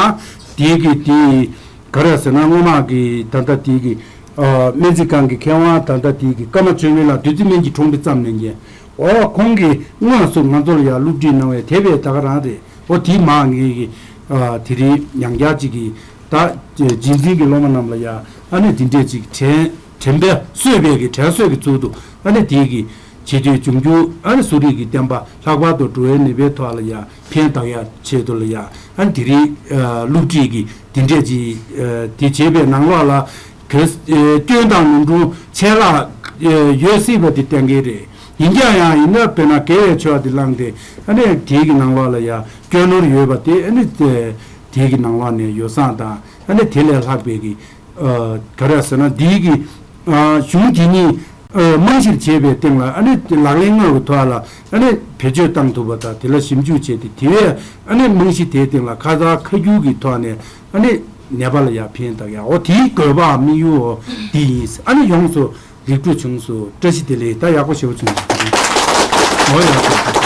དེའི་གི་དེ་ག་རེ་ཟེར་ན་སྔོན་མ་གི་ད་ལྟ་དེའི་གི་སྨན་རྩིས་ཁང་གི་མཁས་དབང་ད་ལྟ་དེའི་གི་ཀརྨ་བཅོས་མིན་ལགས་བདུད་རྩི་སྨན་གྱི་གྲོང་སྡེ་བརྩམས་ནས་ཉན། འོ་ཁོང་གིས་དངོས་སུ་ང་ཚོ་ལ་ཡང་སློབ་ཁྲིད་གནང་བའི་དེ་བས་ད་ག་རང་རེད། འོ་དེའི་མ་ངེས་ཀྱི་དེ་རིང་ཡང་བསྐྱར་ཅིག་གིས་ད་རྗེས་འཛིན་གྱི་སློབ་མ་རྣམས་ལ་ཡང་ཨ་ནི་འདི་འདྲས་ཅིག་དྲན་དྲན་པ་གསོས་པའི་གི་དྲན་གསོས་ཀྱི་ཚུལ་དུ་ཨ་ནི་དེའི་གི་བྱེད་དུས་འབྱུང་འགྱུར་ཨ་ནི་གསོ་རིག་གི་བསྟན་པ་ལྷག་པར་དུ་འགྲོ་བའི་ནད་པའི་ཐོག་ལ་ཡང་ཕན་བཏགས་ཡ་ཆེད་དུ་ལ་ཡ་ཨ་ནི་དེ་རིང་སློབ་ཁྲིད་ཀྱི་དེ་འདྲས་ཀྱི་དེ་བྱེད་པའི་ནང་ལོགས་ལ་གི་སྐྱོན་དང་ནོར་འཁྲུལ་ཆད་ལྷག་ཡོད་སྲིད་པ་དེ་གཏན་འཁེལ་རེད། ཡིན་ཀྱང་ཡང་ཡིན་ན་དཔེར་ན་དགེ་བའི་ཆོས་དེ་བླངས་ཏེ་ཨ་ནི་དེའི་གི་ནང་ལོགས་ལ་ཡ་སྐྱོན་ནོར་ཡོད་པ་དེ་ཨ་ནི་དེའི་གི་ནང་ལོགས་ནས་ཡོ་བསྲང་དང་ཨ་ནི་དེ་ལས་ལྷག་པའི་གི་ག་རེ་ཟེར་ན་འདིའི་གི་གཞུང་དེ་ཉིད་རྨང་གཞིར་བྱས་པའི་སྟེང་ལ་ཨ་ནི་ལག་ལེན་དངོས་ཀྱི་ཐོག་ལ་ཨ་ནི་བེད་སྤྱོད་བཏང་ཐུབ་པ་དང་དེ་ལ་ཞིབ་འཇུག་བྱས་ཏེ་དེ་བས་ཨ་ནི་རྨང་གཞི་དེའི་སྟེང་ལ་ཁ་ཚ་ཁ་སྒྱུར་གྱི་ཐོག་ནས་ཨ་ནི་ནད་པ་ལ་ཡང་ཕན་བཏགས་ཡ། འོ་དེའི་དགོས་པའམ་དམིགས་ཡུལ་འོ་འདི་ཡིན། ཨ་ནི་ཡོངས་སུ་ལེགས་གྲུབ་བྱུང་སོང་། བཀྲ་ཤིས་བདེ་ལེགས། ད་ཡག་པོ་ཞེ་པོ་བྱུང་སོང་། འོ་ཡག་པོ།